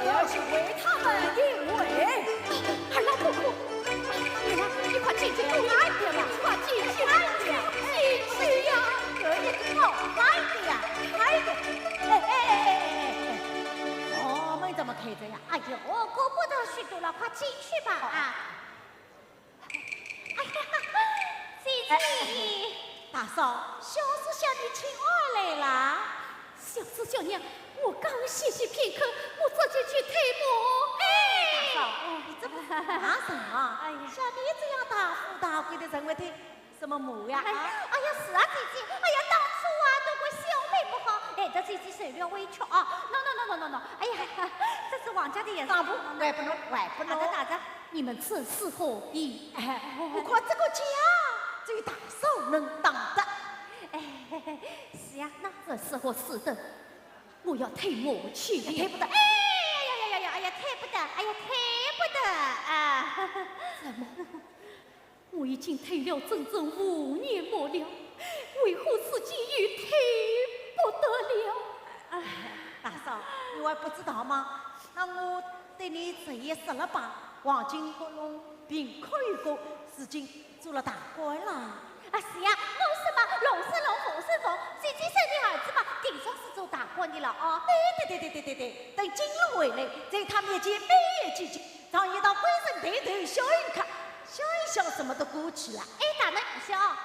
要去为他们一围。二郎不哭，二郎，你快进去，你快进去，进去呀！哎，你好，快点呀，快点！哎哎哎哎哎哎，我们怎么开着呀？哎呦，顾不得许多了，快进去吧啊！ 哎呀，姐姐，大嫂，小叔向你请安来了。小叔小娘，我刚歇息片刻，我这就去退马。哎，大嫂，你这不是忙什么？哎呀，像你这样大富大贵的人，会退什么马呀？哎呀，哎呀，是啊，姐姐，哎呀，当初啊，都怪小妹不好，害得姐姐受了委屈啊。喏喏喏喏喏喏，哎呀，这是王家的也是。打不，还不能，还不能。打着打着。 你们这是何意？哎，我看这个架只有大嫂能打得。哎，是呀，那这是何事的？我要退马去。退不得。哎呀呀呀呀呀！哎呀，退不得！哎呀，退不得啊！怎么？我已经退了整整五年马了，为何如今又退不得了？哎，大嫂，你还不知道吗？那我对你这也说了吧， 黄金国公平可有功，如今做了大官了。啊，是呀，我说嘛，龙生龙，凤生凤，姐姐生的儿子嘛，定然是做大官的了哦。对对对对对对对，等金龙回来，在他面前表演几句，让一道官人抬头笑一看，笑一笑什么都过去了。哎，大人不笑。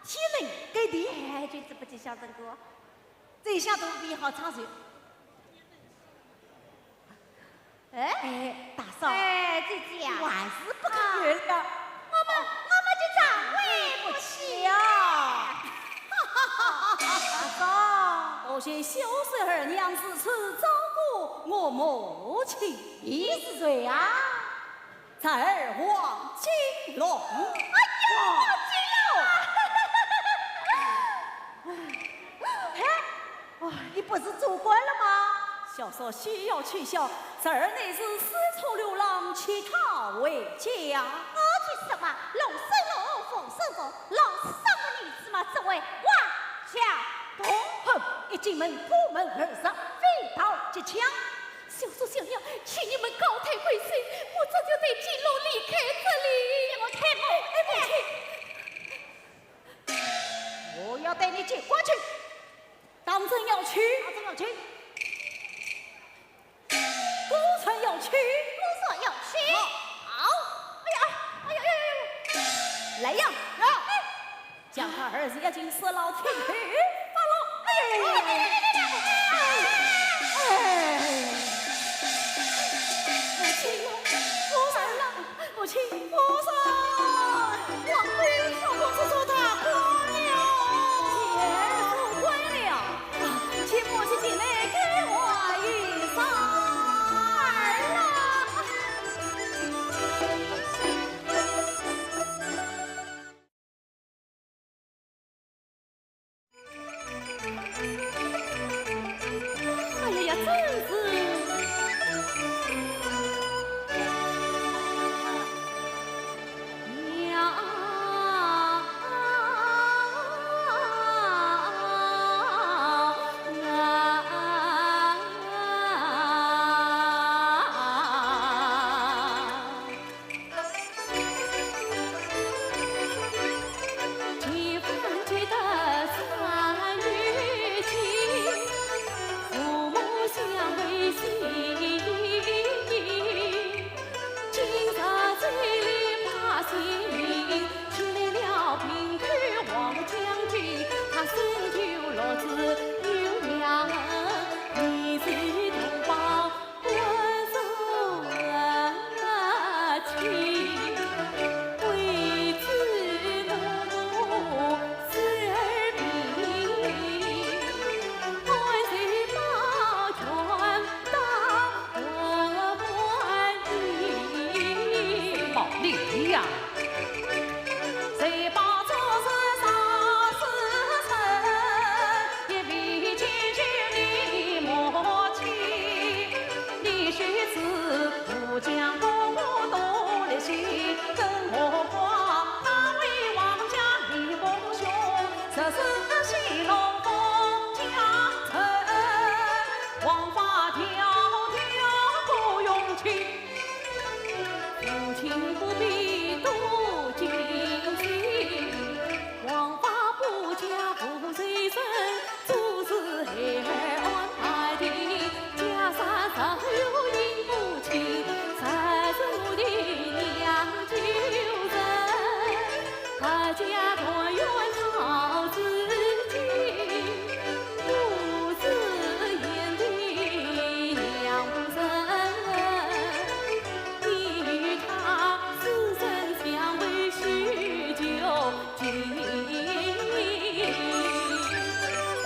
天人给力。哎，君子不计小人过。这下肚皮好唱首。 哎，哎，大嫂，哎，姐姐呀，我还是不肯原谅。啊，我们，我们就唱回不去啊。大嫂，多谢小叔二娘如此照顾我母亲。你是谁啊？侄儿黄金龙。哎呀，黄金龙！哎， 哇，你不是做官了吗？小嫂休要取笑，侄儿乃是四处流浪，乞讨为家。我去什么？龙生龙，凤生凤，老是生个儿子嘛，只会挖墙洞。哼，一进门破门而入，非道即抢。小叔小娘，请你们高抬贵手，我这就带金龙离开这里。我开门。哎，母亲。 我要带你见官去。当真要去？当真要去。果然要去？果然要去。好。哎呀，哎呀，哎呀，哎呀。来呀，来。将他儿子押进监牢，听候发落。哎呀呀呀呀呀呀！哎。母亲，我儿啊。 母亲，我说，王贵人，他可是做大官了。是做官了，啊，请母亲进来给我一声。儿啊。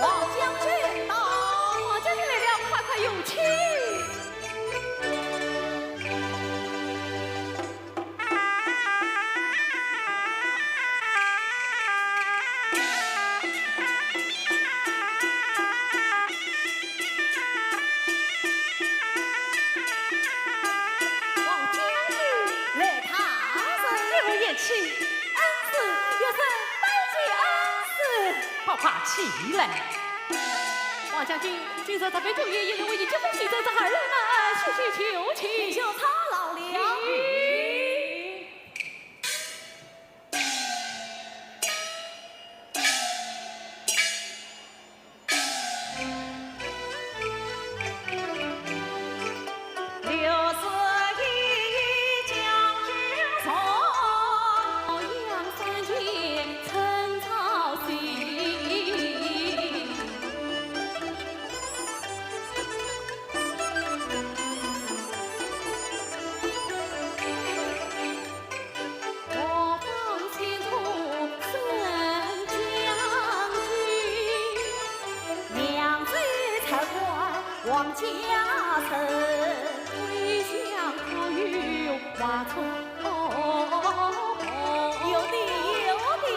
王将军到。王将军来了，快快有请。王将军来。大人。你何言起？恩师，学生拜见恩师。快快起来。王将军，今日特别酒宴，一人为你接风洗手，这二人呢，细细就寝。请。小草老了。有的，有的。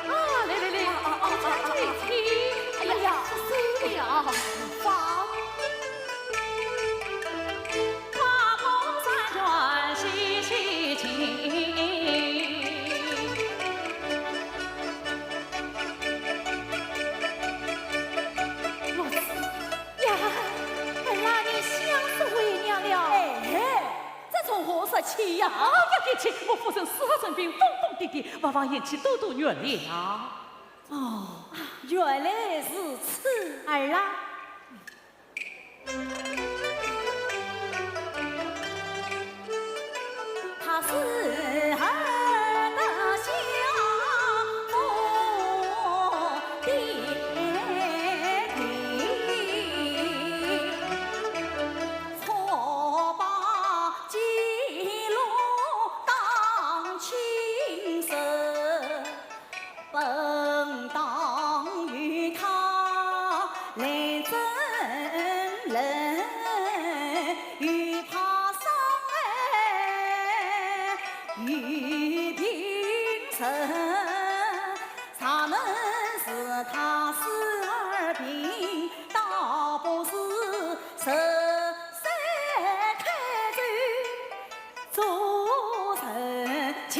啊，来来来，啊，啊，啊，啊，啊。哎呀，哎呀，出水了。放。呀，儿啊，你想死为娘了。哎，这从何说起呀？啊，不要客气，我夫人手下生病，疯疯癫癫，还望贤妻多多原谅。哦，原来如此。儿啊。 本当与他来争论，又怕伤害于平生。若能使他死而平，倒不如十岁开酒 做人情。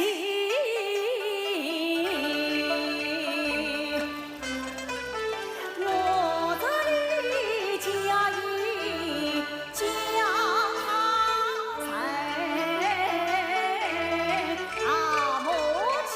我这里家有家他人，啊，母亲。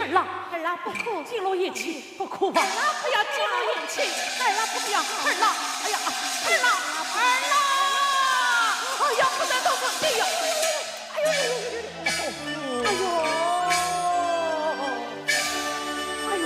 儿啊，儿啊，不哭，不要，不要，不要，儿啊，不要，儿啊，哎呀，儿啊，儿啊，哎呀，不能动手，哎呀，哎呦，哎呦，哎呦，哎呦，哎呦。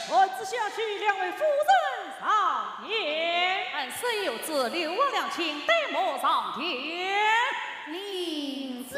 传旨下去，两位夫人上殿。俺孙有旨，刘王两卿带马上殿。领旨。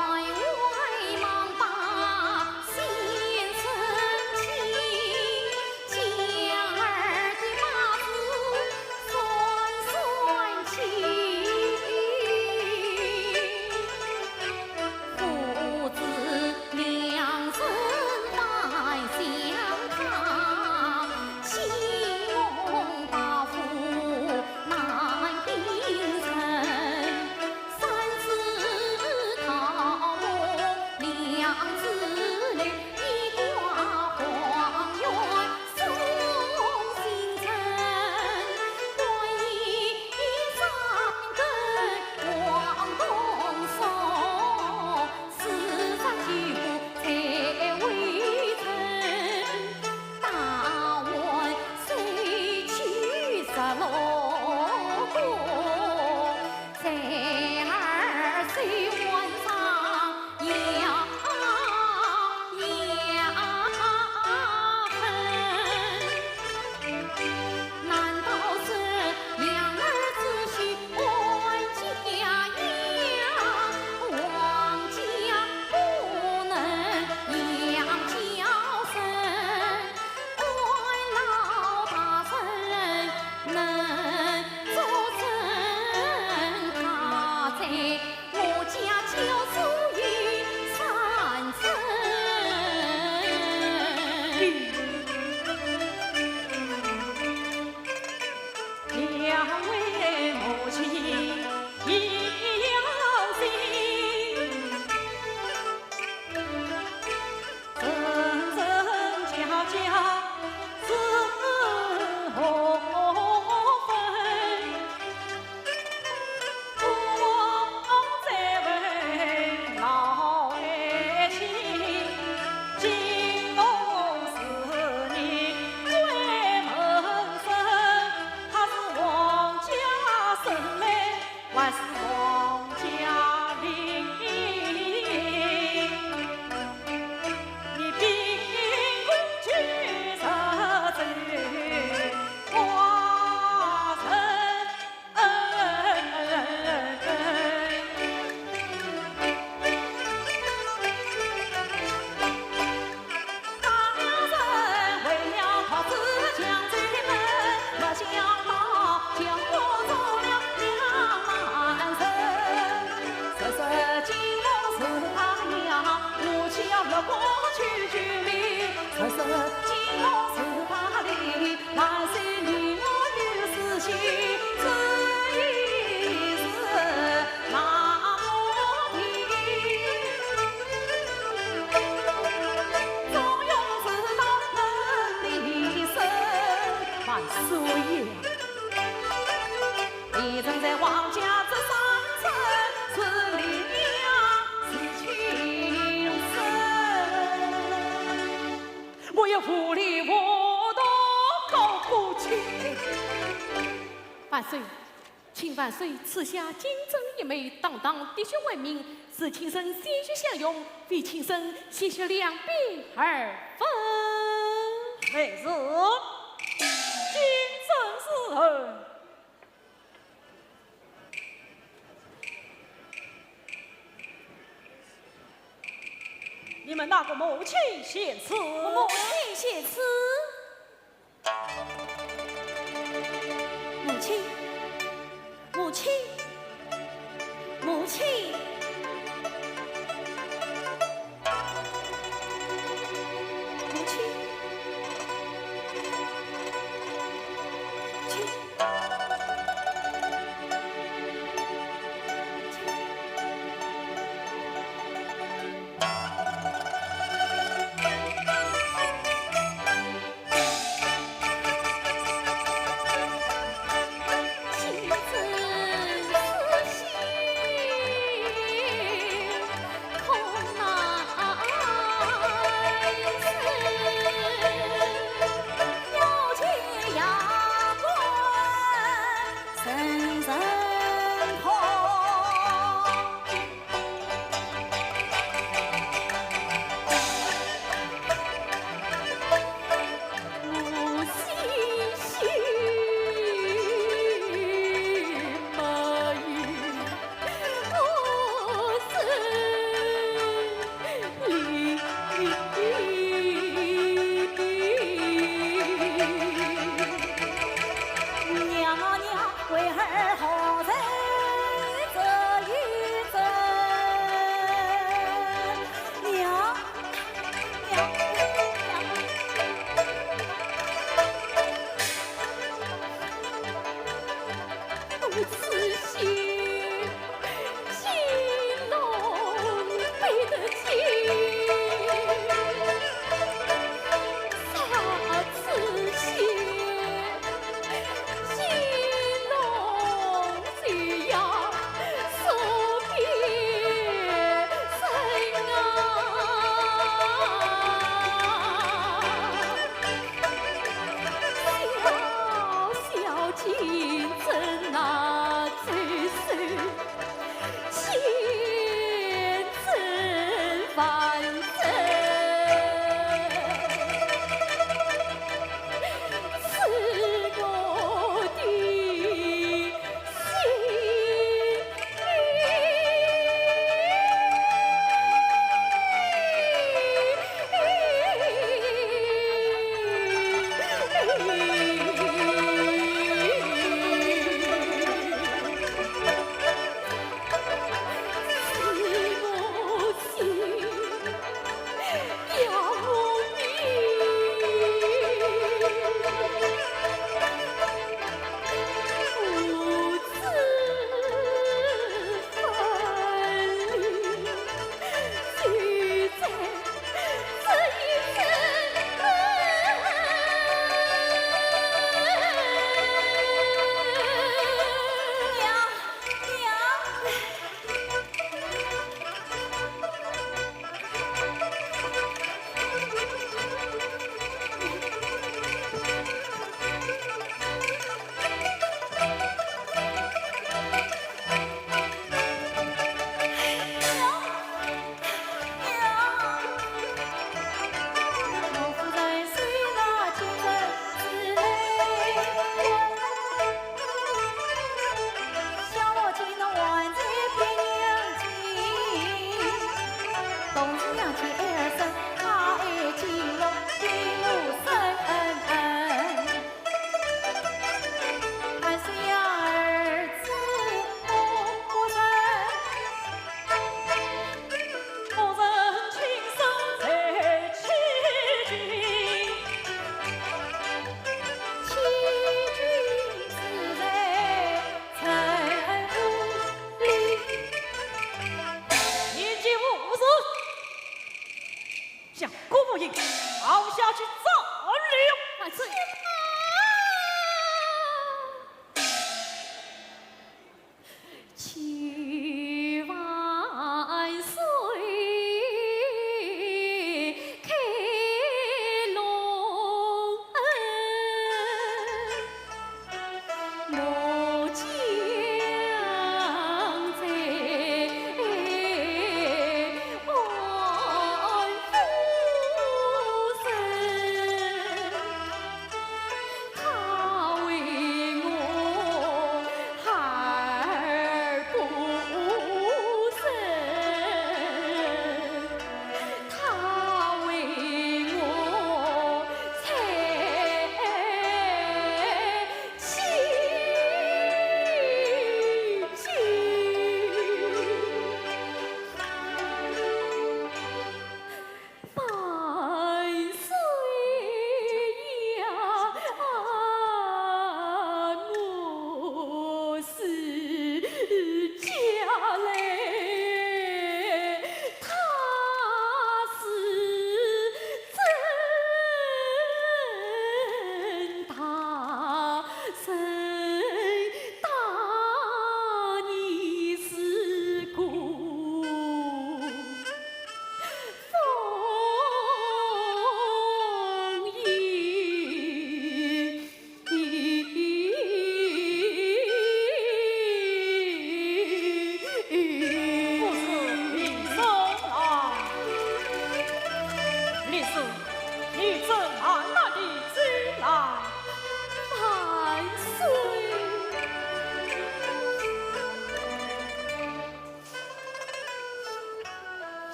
万岁爷！我也无礼无道高过卿。万岁， 请万岁赐下金针一枚，堂堂滴血为名，是卿身鲜血相拥，非卿身鲜血两倍二分。没事，金针是恩。你们哪个母亲献赐？母亲献赐。 母亲，母亲，母亲，母亲，母亲。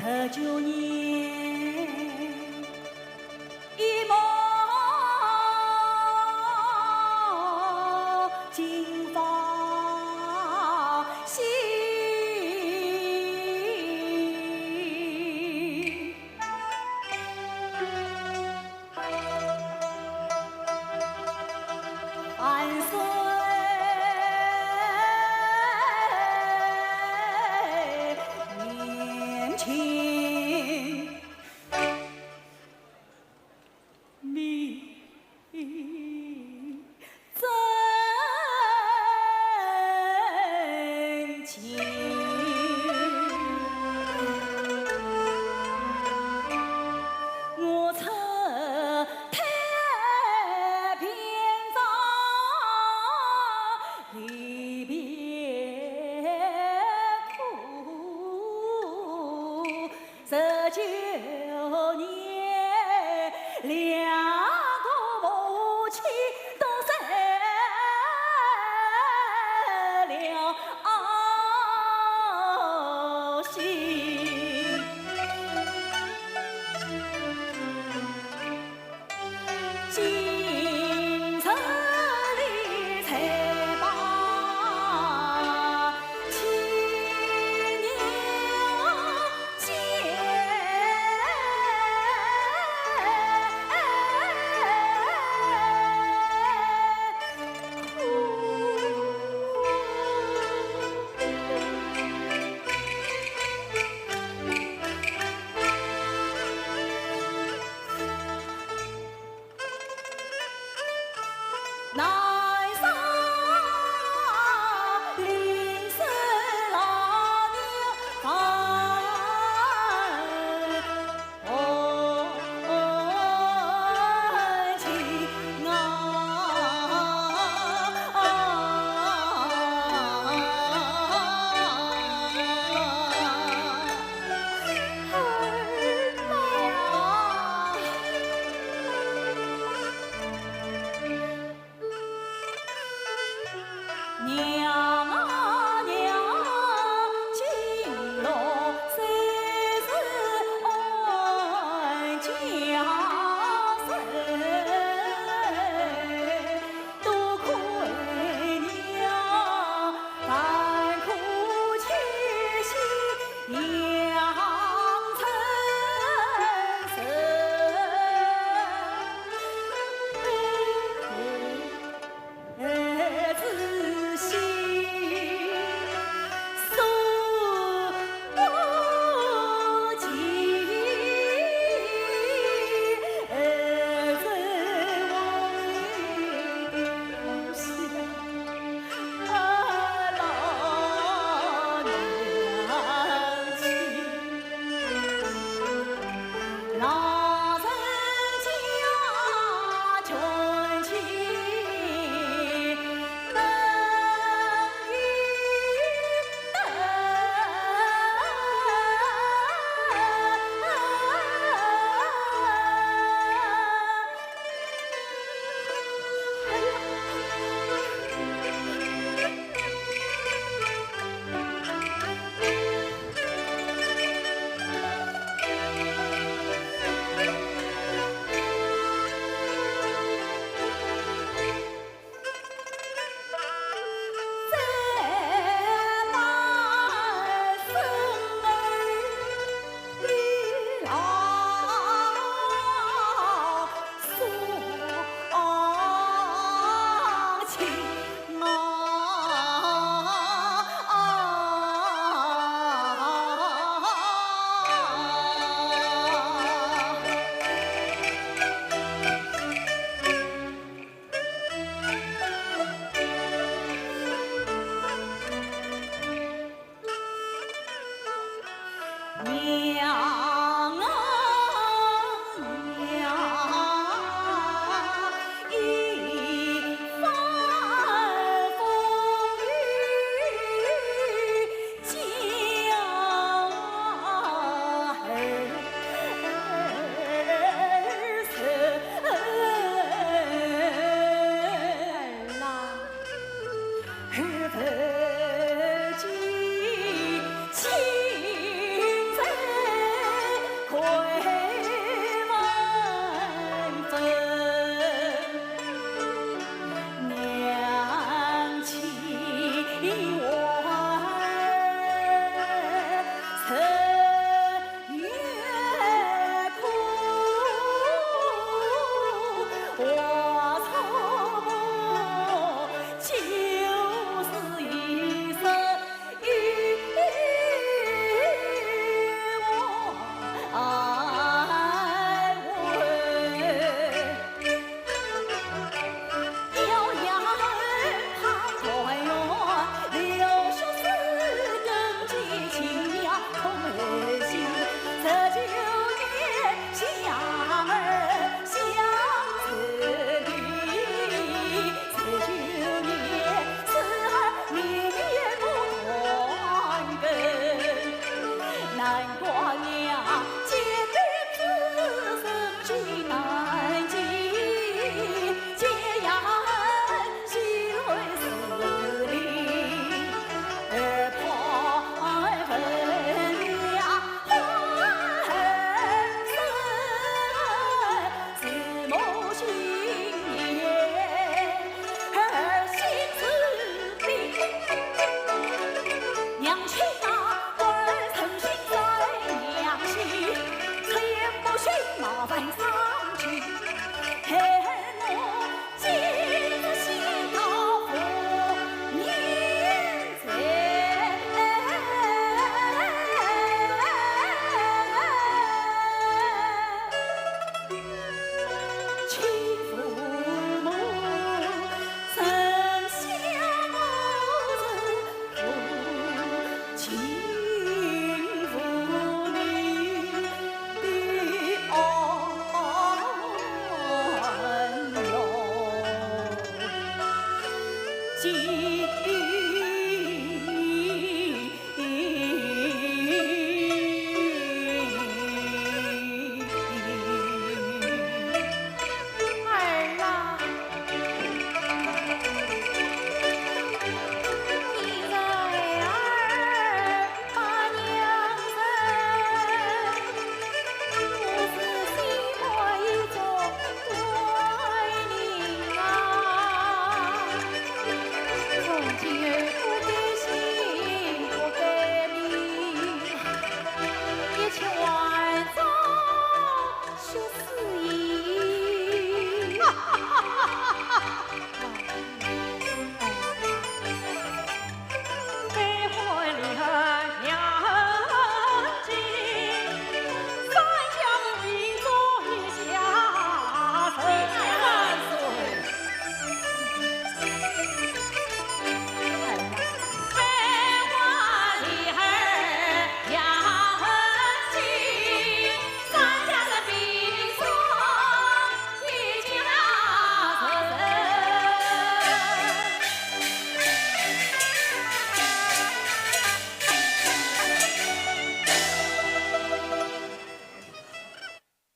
十九年，一梦金发醒。 万岁年轻，你真 情。我出太平庄，离别苦，十九年，两个母亲都散了心。今日里才把亲娘 南山灵山老娘房。